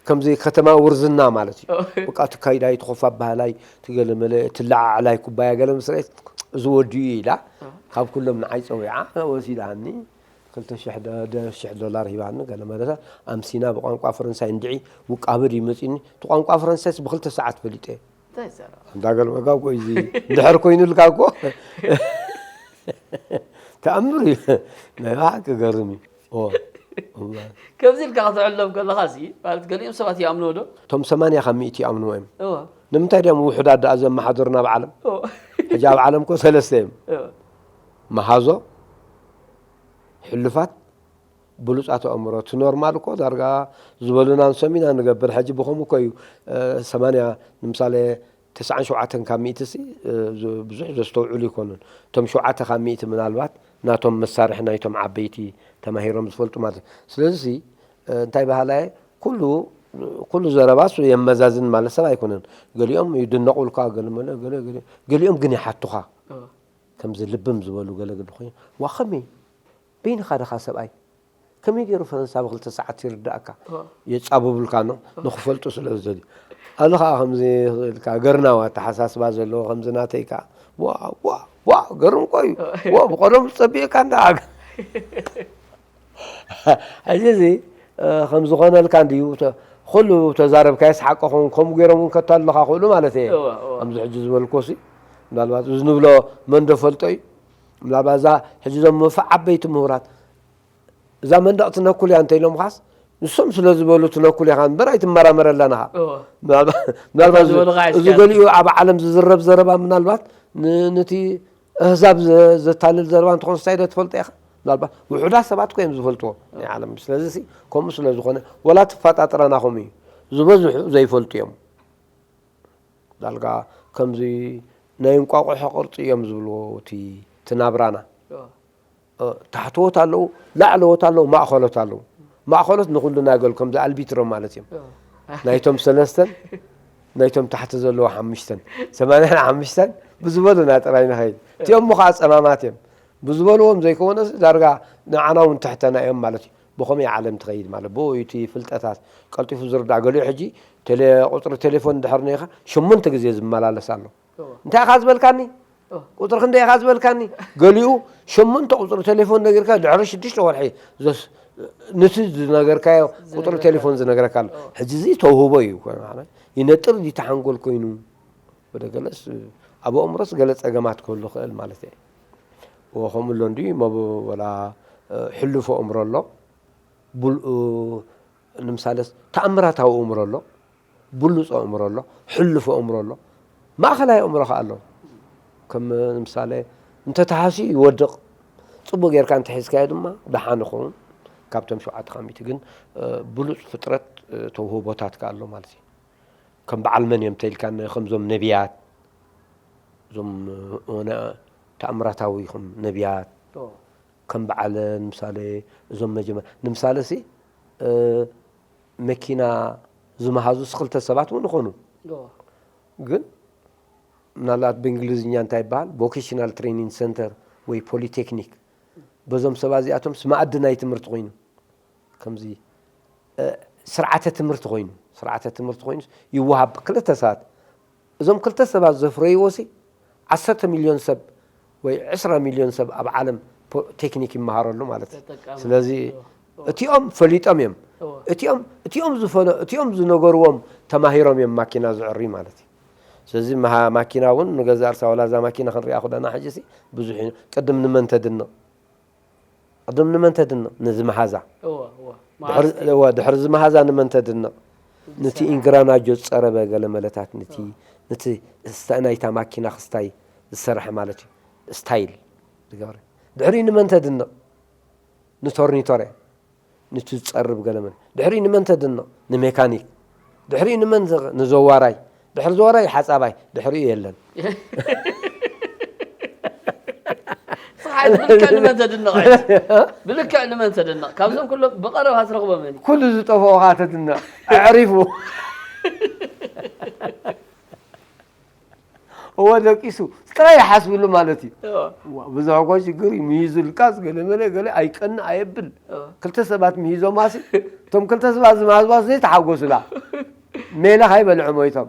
ከምዚ ከተማ ውርዝና ማለት እዩ በቃ ትካይዳይ ትኾፋ ባህላይ ትገለመለ ትለዓዕላይ ኩባያ ገለ ምስ ረኤት እዚ ወዲኡ እዩ ኢላ ካብ ኩሎም ንዓይ ፀዊዓ ወሲዳኒ ክልተ ሽሕ ዶላር ሂባኒ ገለ መለታ ኣምሲና ብቋንቋ ፈረንሳይ እንድዒ ውቃበ ድዩ መፂኒ እቲ ቋንቋ ፈረንሳይስ ብክልተ ሰዓት ፈሊጠ እንታይ ይዛረብ እንዳ ገልመጋ እኮ እዩ ድሕር ኮይኑልካ እኮ ተኣምር እዩ ናይ ብሓቂ ገርም እዩ ኦ፣ እዋ። ከምዚ ኢልካ ክትዕሎም ከለኻ ሲ ማለት ገሊኦም ሰባት ይኣምንዎ ዶ እቶም ሰማንያ ካብ ሚእቲ ይኣምንዎ እዮም እዋ ንምንታይ ድዮም ውሑዳት ደኣ ዘመሓድሩና ኣብ ዓለም እዋ ሕጂ ኣብ ዓለም እኮ ሰለስተ እዮም እዋ መሃዞ ሕሉፋት ብሉጻት ኣእምሮ እቲ ኖርማል እኮ ዳርጋ ዝበሉና ንሶም ኢና ንገብር ሕጂ ብኸምኡ እኮ እዩ ሰማንያ ንምሳሌ ተስዓን ሸውዓተን ካብ ሚእቲ ሲ ብዙሕ ዘስተውዕሉ ይኮኑን እቶም ሸውዓተ ካብ ሚእቲ ምናልባት ናቶም መሳርሒ ናይቶም ዓበይቲ ተማሂሮም ዝፈልጡ ማለት እዩ ስለዚ እንታይ ባህላየ ኩሉ ኩሉ ዘረባስ የመዛዝን ማለት ሰብ ኣይኮነን ገሊኦም ይድነቑልካ ገሊኦም ግን ይሓቱኻ ከምዚ ልብም ዝበሉ ገለግል ኮይኑ ዋ ከመይ በይንኻ ድኻ ሰብኣይ ከመይ ገይሩ ፈረንሳ ብክልተ ሰዓት ይርዳእካ የጻብብልካ ኖ ንክፈልጡ ስለ ዝደልዩ ኣነ ከዓ ከምዚ ክብልካ ገርናዊ ኣተሓሳስባ ዘለዎ ከምዚ ናተይ ከዓ ዋ ዋ ዋ ገርም እኮ እዩ ዋ ብቀደም ዝጸቢእካ እንዳ ሕጂ እዚ ከም ዝኾነልካ እንድዩ ኩሉ ተዛረብካዮ ስሓቀ ኸውን ከምኡ ገይሮም እውን ከታልሉካ ክእሉ ማለት እየ ከምዚ ሕጂ ዝበልኮ ሲ ምናልባት እዚ ንብሎ መን ዶ ፈልጦ እዩ ምናልባት እዛ ሕጂ እዞም ምፍዕ ዓበይቲ ምሁራት እዛ መንደቕ ትነኩል እያ እንተ ኢሎምኻስ ንሶም ስለ ዝበሉ ትነኩል ኢኻ እምበር ኣይትመራመረላን ኢኻ ምናልባት እዚ ገሊኡ ኣብ ዓለም ዝዝረብ ዘረባ ምናልባት ነቲ ኣህዛብ ዘታልል ዘረባ እንትኾን ስታይ ዶ ትፈልጦ ኢኻ ምናልባት ውሑዳት ሰባት እኮ እዮም ዝፈልጥዎ ናይ ዓለም ስለዚ ከምኡ ስለ ዝኾነ ወላ ትፈጣጥረና ከምኡ እዩ ዝበዝሑ ዘይፈልጡ እዮም ዳልጋ ከምዚ ናይ እንቋቑሖ ቅርፂ እዮም ዝብልዎ እቲ ናብራና ታሕተዎት ኣለዉ ላዕለዎት ኣለዉ ማእኸሎት ኣለዉ ማእኸሎት ንኩሉ ናገል ከምዚ ኣልቢትሮ ማለት እዮም ናይቶም ሰለስተን ናይቶም ታሕቲ ዘለዎ ሓሙሽተን ሰማንያን ሓሙሽተን ብዝበሉና ጥራይ ንኸይድ እቲኦም ከዓ ፀማማት እዮም ብዝበልዎም ዘይከወነስ ዳርጋ ንዓና እውን ትሕተና እዮም ማለት እዩ ብኸመይ ዓለም ትኸይድ ማለት ብኡ እዩ እቲ ፍልጠታት ቀልጢፉ ዝርዳእ። ገሊኡ ሕጂ ቴሌ ቁፅሪ ቴሌፎን እንድሕር ነይኻ ሸሞንተ ግዜ ዝመላለስ ኣሎ። እንታይ ኢኻ ዝበልካኒ? ቁፅሪ ክንደይ ኢኻ ዝበልካኒ? ገሊኡ ሸሞንተ ቁፅሪ ቴሌፎን ነጊርካ ድሕሪ ሽዱሽተ ወርሒ ዘስ- ንቲ ዝነገርካዮ ቁፅሪ ቴሌፎን ዝነግረካ ኣሎ። ሕጂ እዚ ተውህቦ እዩ። ይነጥር ድዩ ተሓንጎል ኮይኑ? ወደ ገለስ ኣብ ኣእምሮስ ገለ ጸገማት ክህሉ ይኽእል ማለት እየ። ከምኡ ኣሎ እንዲ ወላ ሕሉፍ ኣእምሮ ኣሎ። ንምሳሌ ተኣምራታዊ ኣእምሮ ኣሎ፣ ብሉፅ ኣእምሮ ኣሎ፣ ሕሉፍ ኣእምሮ ኣሎ፣ ማእኸላይ ኣእምሮ ከዓ ኣሎ። ከም ንምሳሌ እንተተሃስዩ ይወድቕ፣ ፅቡቅ ጌርካ እንተሒዝካዮ ድማ ደሓን ይኸውን። ካብቶም ሸውዓተ ካብ ሚእቲ ግን ብሉፅ ፍጥረት ተውህቦታት ከዓ ኣሎ ማለት እዩ። ከም በዓል መን እዮም ተኢልካ ከምዞም ነቢያት እዞም ሆነ ተኣምራታዊ ይኹም ነቢያት ከም በዓል ንምሳሌ እዞም መጀመር ንምሳሌ ሲ መኪና ዝመሃዙ ስ ክልተ ሰባት እውን ይኾኑ። ግን ምናልባት ብእንግሊዝኛ እንታይ ይበሃል ቮኬሽናል ትሬኒንግ ሰንተር ወይ ፖሊቴክኒክ በዞም ሰባት እዚኣቶም ስ መኣዲ ናይ ትምህርቲ ኮይኑ ከምዚ ስርዓተ ትምህርቲ ኮይኑ ስርዓተ ትምህርቲ ኮይኑ ይወሃብ ክልተ ሰባት እዞም ክልተ ሰባት ዘፍረይዎ ሲ ዓሰርተ ሚልዮን ሰብ ወይ ዕስራ ሚልዮን ሰብ ኣብ ዓለም ቴክኒክ ይመሃረሉ ማለት እዩ። ስለዚ እቲኦም ፈሊጦም እዮም። እቲኦም እቲኦም ዝፈለ እቲኦም ዝነገርዎም ተማሂሮም እዮም ማኪና ዝዕሪ ማለት እዩ። ስለዚ ማኪና እውን ንገዛ ርሳ ዋላ እዛ ማኪና ክንሪኣ ኩለና ሕጂ ሲ ብዙሕ እዩ። ቅድም ንመን ተድንቕ? ቅድም ንመን ተድንቕ? ነዚ መሃዛ። ድሕሪ እዚ መሃዛ ንመን ተድንቕ? ነቲ ኢንግራናጆ ዝፀረበ ገለ መለታት ነቲ ነቲ ናይታ ማኪና ክስታይ ዝሰርሐ ማለት እዩ። ስታይል ዝገብረ። ድሕሪኡ ንመን ተድንቕ? ንቶርኒቶር እያ። ነቲ ዝፀርብ ገለ መለ። ድሕሪኡ ንመን ተድንቕ? ንሜካኒክ። ድሕሪኡ ንመን ንዘዋራይ። ድሕሪ ዘዋራይ ሓፃባይ። ድሕሪኡ የለን። ብልክዕ ንመን ተድንቕ? ብልክዕ ንመን ተድንቕ? ካብዞም ኩሎም ብቐረባ ትረኽቦ መን እዩ? ኩሉ ዝጠፍኦ ከዓ ተድንቕ። ኣዕሪፉ። እወ ደቂሱ ጥራይ ይሓስብሉ ማለት እዩ። ብዙሕ እኮ ሽግር እዩ ምሂዙልካስ ገለ መለ ገለ ኣይቀንእ ኣየብል። ክልተ ሰባት ምሂዞማሲ እቶም ክልተ ሰባት ዝመሃዝዋስ ዘይተሓጎሱላ ሜለ ካይበልዑ ሞይቶም።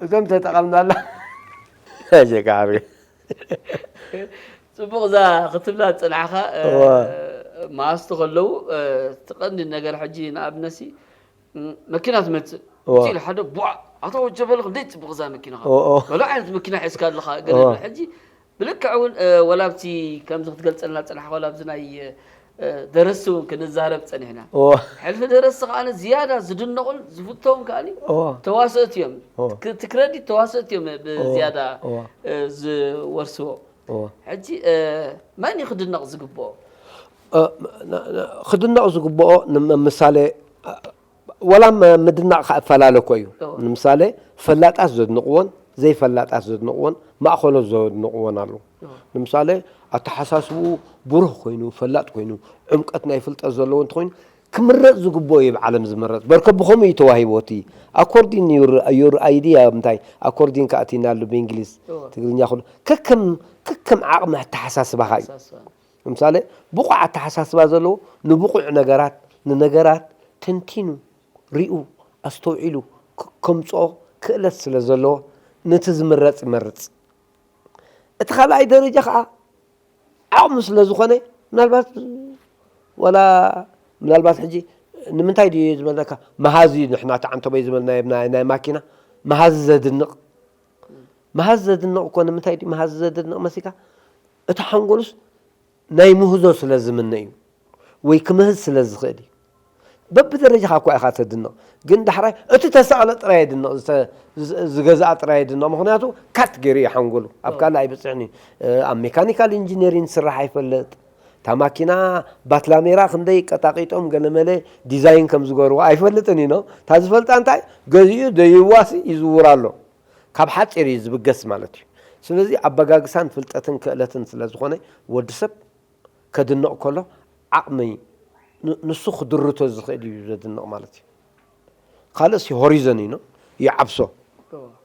እዞም ተጠቐምናላ። ጀጋሪ ፅቡቕ እዛ ክትብላ ዝፅናሕኻ መሃዝቲ ከለዉ ትቐንዲ ነገር ሕጂ ንኣብነሲ መኪና ትመፅእ እቲ ኢሉ ሓደ ቡዓ ኣታ ወጀበልክ እንዴት ፅቡቅ እዛ መኪና ገለ ዓይነት መኪና ሒዝካ ኣለካ ገለ ሕጂ ብልክዕ እውን ወላብቲ ከምዚ ክትገልፀልና ፅናሕ ወላብዚ ናይ ደረስቲ እውን ክንዛረብ ፀኒሕና ሕልፊ ደረስቲ ከዓ ዝያዳ ዝድነቁን ዝፍተውን ከዓ ተዋሰእቲ እዮም እቲ ክረዲት ተዋሰእቲ እዮም ብዝያዳ ዝወርስዎ ሕጂ መን እዩ ክድነቕ ዝግብኦ ክድነቕ ዝግብኦ ምሳሌ ወላ ምድናቕ ከዓ እፈላለ እኮ እዩ። ንምሳሌ ፈላጣት ዘድንቕዎን ዘይፈላጣት ዘድንቕዎን ማእኸሎት ዘድንቕዎን ኣለዉ። ንምሳሌ ኣተሓሳስብኡ ብሩህ ኮይኑ ፈላጥ ኮይኑ ዕምቀት ናይ ፍልጠት ዘለዎ እንተኮይኑ ክምረፅ ዝግብኦ እዩ ብዓለም ዝምረፅ። በርከ ብኸምኡ እዩ ተዋሂቦ እቲ ኣኮርዲን ዩር ኣይዲያ እንታይ ኣኮርዲን ከዓ እቲ ናሉ ብእንግሊዝ ትግርኛ ክብሉ ከከም ከከም ዓቕሚ ኣተሓሳስባኻ እዩ። ንምሳሌ ብቑዕ ኣተሓሳስባ ዘለዎ ንብቑዕ ነገራት ንነገራት ተንቲኑ ሪኡ ኣስተውዒሉ ከምፅኦ ክእለት ስለ ዘለዎ ነቲ ዝምረፅ ይመርፅ። እቲ ካልኣይ ደረጃ ከዓ ዓቕሙ ስለ ዝኾነ ምናልባት ወላ ምናልባት ሕጂ ንምንታይ ድዩ ዝበለካ መሃዚ ንሕና ተዓንተቦይ ዝበልናዮ ናይ ማኪና መሃዚ ዘድንቕ መሃዚ ዘድንቕ እኮ ንምንታይ ድዩ መሃዚ ዘድንቕ መሲካ እቲ ሓንጎሉስ ናይ ምህዞ ስለ ዝምነ እዩ ወይ ክምህዝ ስለ ዝኽእል እዩ። በብደረጃኻ እኳ ኢኻ ተድንቕ፣ ግን ዳሕራይ እቲ ተሰቕለ ጥራይ የድንቕ፣ ዝገዝኣ ጥራይ የድንቕ። ምኽንያቱ ካት ገይሩ እዩ ሓንጎሉ። ኣብ ካልእ ኣይበፅሕን እዩ። ኣብ ሜካኒካል ኢንጂነሪን ዝስራሕ ኣይፈልጥ። እታ ማኪና ባትላሜራ ክንደይ ቀጣቂጦም ገለመለ ዲዛይን ከም ዝገርዎ ኣይፈልጥን እዩ። እታ ዝፈልጣ እንታይ ገዚኡ ደይዋሲ ይዝውር ኣሎ። ካብ ሓፂር እዩ ዝብገስ ማለት እዩ። ስለዚ ኣበጋግሳን ፍልጠትን ክእለትን ስለ ዝኾነ ወዲ ሰብ ከድንቕ ከሎ ዓቕሚ ንሱ ክድርቶ ዝኽእል እዩ ዘድንቕ ማለት እዩ። ካልእ ሲ ሆሪዞን እዩ ይዓብሶ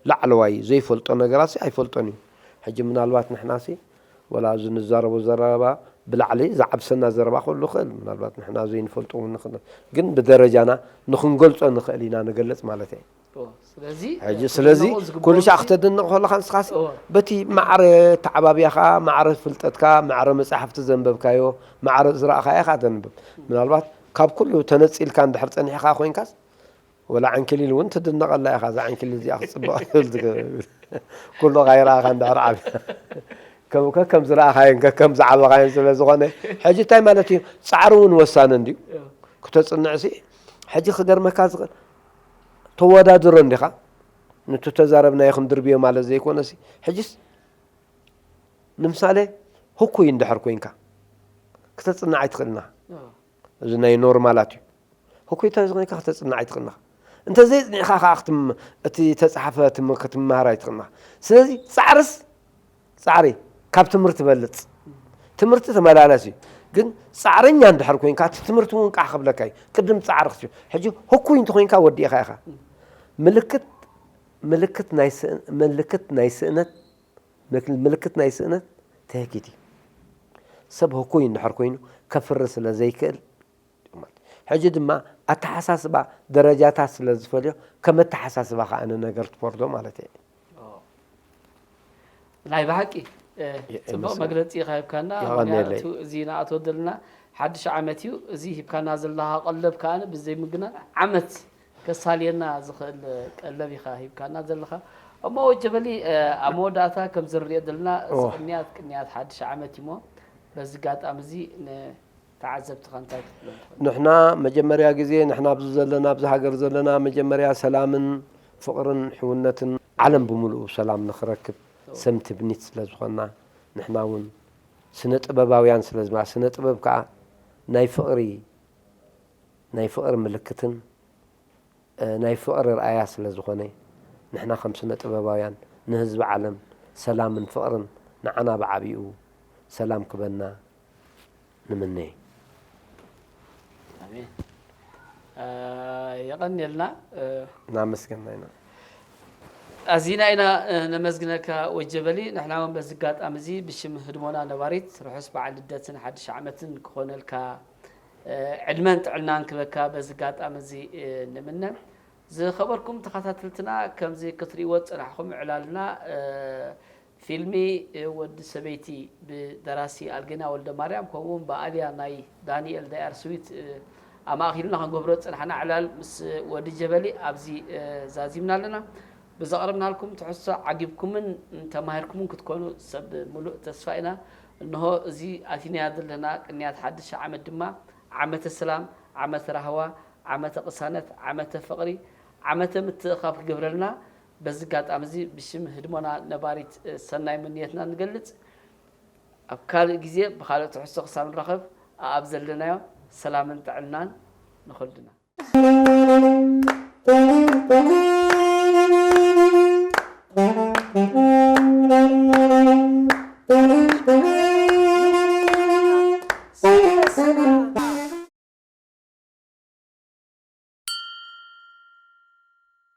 ላዕለዋይ ዘይፈልጦ ነገራት ሲ ኣይፈልጦን እዩ። ሕጂ ምናልባት ንሕና ሲ ወላ እዚ ንዛረቦ ዘረባ ብላዕሊ ዝዓብሰና ዘረባ ክህሉ ይኽእል፣ ምናልባት ንሕና ዘይንፈልጦ እውን ንኽእል፣ ግን ብደረጃና ንኽንገልጾ ንኽእል ኢና ንገልጽ ማለት እየ። ስለዚ ሕጂ ስለዚ ኩሉ ሻዕ ክተድንቕ ከለኻ ንስኻስ በቲ ማዕረ ተዓባቢያኻ፣ ማዕረ ፍልጠትካ፣ ማዕረ መጻሕፍቲ ዘንበብካዮ፣ ማዕረ ዝረኣኻዮ ኢኻ ተንብብ። ምናልባት ካብ ኩሉ ተነጺልካ እንድሕር ጸኒሕካ ኮይንካስ ወላ ዓንኪሊል እውን ትድነቐላ ኢኻ። እዛ ዓንኪሊል እዚኣ ክጽብቕ ትብል ትገብር። ኩሉ ኻይረኣኻ እንድሕር ዓብያ ከም ከም ዝረኣኻዮን ከም ዝዓበኻዮን ስለ ዝኾነ ሕጂ እንታይ ማለት እዩ? ጻዕሪ እውን ወሳኒ እንድዩ። ክተጽንዕሲ ሕጂ ክገርመካ ዝኽእል ተወዳድሮ እንዲኻ፣ ንቱ ተዛረብናዮ ክንድርብዮ ማለት ዘይኮነሲ፣ ሕጅስ ንምሳሌ ህኩይ እንድሕር ኮይንካ ክተጽንዕ ኣይትኽእልና። እዚ ናይ ኖርማላት እዩ። ህኩይ እንተ ኮይንካ ክተጽንዕ ኣይትኽእልና። እንተ ዘይጽኒዕካ ከዓ እቲ ተጻሓፈ ክትመሃር ኣይትኽእልና። ስለዚ ጻዕርስ ጻዕሪ ካብ ትምህርቲ ይበልጽ። ትምህርቲ ተመላለስ እዩ። ግን ጻዕረኛ እንድሕር ኮይንካ እቲ ትምህርቲ እውን ቃሕ ክብለካ እዩ። ቅድም ጻዕሪ ክትብል። ሕጂ ህኩይ እንተኮይንካ ወዲእኻ ኢኻ። ምልክት ምልክት ናይ ምልክት ናይ ስእነት ምልክት ናይ ስእነት ትህኪት እዩ። ሰብ ህኩይ እንድሕር ኮይኑ ከፍሪ ስለ ዘይክእል ሕጂ ድማ ኣተሓሳስባ ደረጃታት ስለ ዝፈልዮ ከም ኣተሓሳስባ ከዓ ንነገር ትፈርዶ ማለት እየ። ናይ ብሓቂ ጽቡቕ መግለፂ ኢኻ ሂብካና። ምክንያቱ እዚ ንኣትወ ዘለና ሓድሽ ዓመት እዩ። እዚ ሂብካና ዘለኻ ቀለብ ከዓ ብዘይ ምግናን ዓመት ከሳልየና ዝኽእል ቀለብ ኢኻ ሂብካና ዘለኻ። እሞ ወጀበሊ ኣብ መወዳእታ ከም ዝንሪኦ ዘለና እዚ ቅንያት ቅንያት ሓድሽ ዓመት እዩሞ በዚ ጋጣሚ እዚ ንተዓዘብትኻ እንታይ ክትብሎም ትኽእል? ንሕና መጀመርያ ግዜ ንሕና ኣብዚ ዘለና ኣብዚ ሃገር ዘለና መጀመርያ ሰላምን ፍቕርን ሕውነትን ዓለም ብምሉኡ ሰላም ንኽረክብ ሰም ትብኒት ስለ ዝኾንና ንሕና እውን ስነ ጥበባውያን ስለ ዝባ ስነ ጥበብ ከዓ ናይ ፍቕሪ ናይ ፍቕሪ ምልክትን ናይ ፍቕሪ ርኣያ ስለ ዝኾነ ንሕና ከም ስነ ጥበባውያን ንህዝቢ ዓለም ሰላምን ፍቕርን ንዓና ብዓቢኡ ሰላም ክበና ንምነ። የቐንየልና። እናመስገና ኢና። ኣዚና ኢና ነመስግነካ ወጀበሊ። ንሕና እውን በዚ ኣጋጣሚ እዚ ብሽም ህድሞና ነባሪት ርሑስ በዓል ልደትን ሓድሽ ዓመትን ክኾነልካ ዕድመን ጥዕናን ክበካ በዚ ኣጋጣሚ እዚ ንምነ። ዝኸበርኩም ተኸታተልትና ከምዚ ክትሪእዎ ዝጸናሕኹም ዕላልና ፊልሚ ወዲ ሰበይቲ ብደራሲ ኣልጌና ወልደማርያም ከምኡውን ብኣልያ ናይ ዳንኤል ዳያር ስዊት ኣማእኪልና ክንገብሮ ዝጸናሕና ዕላል ምስ ወዲ ጀበሊ ኣብዚ ዛዚምና ኣለና። ብዘቕረብናልኩም ትሕዝቶ ዓጊብኩምን ተማሂርኩምን ክትኮኑ ሰብ ምሉእ ተስፋ ኢና። እንሆ እዚ ኣቲናያ ዘለና ቅንያት ሓድሽ ዓመት ድማ ዓመተ ሰላም፣ ዓመተ ራህዋ፣ ዓመተ ቅሳነት፣ ዓመተ ፍቕሪ፣ ዓመተ ምትእኻብ ክገብረልና በዚ ኣጋጣሚ እዚ ብሽም ህድሞና ነባሪት ሰናይ ምንየትና ንገልጽ። ኣብ ካልእ ግዜ ብኻልእ ትሕዝቶ ክሳብ ንራኸብ ኣኣብ ዘለናዮ ሰላምን ጥዕናን ንኹልና።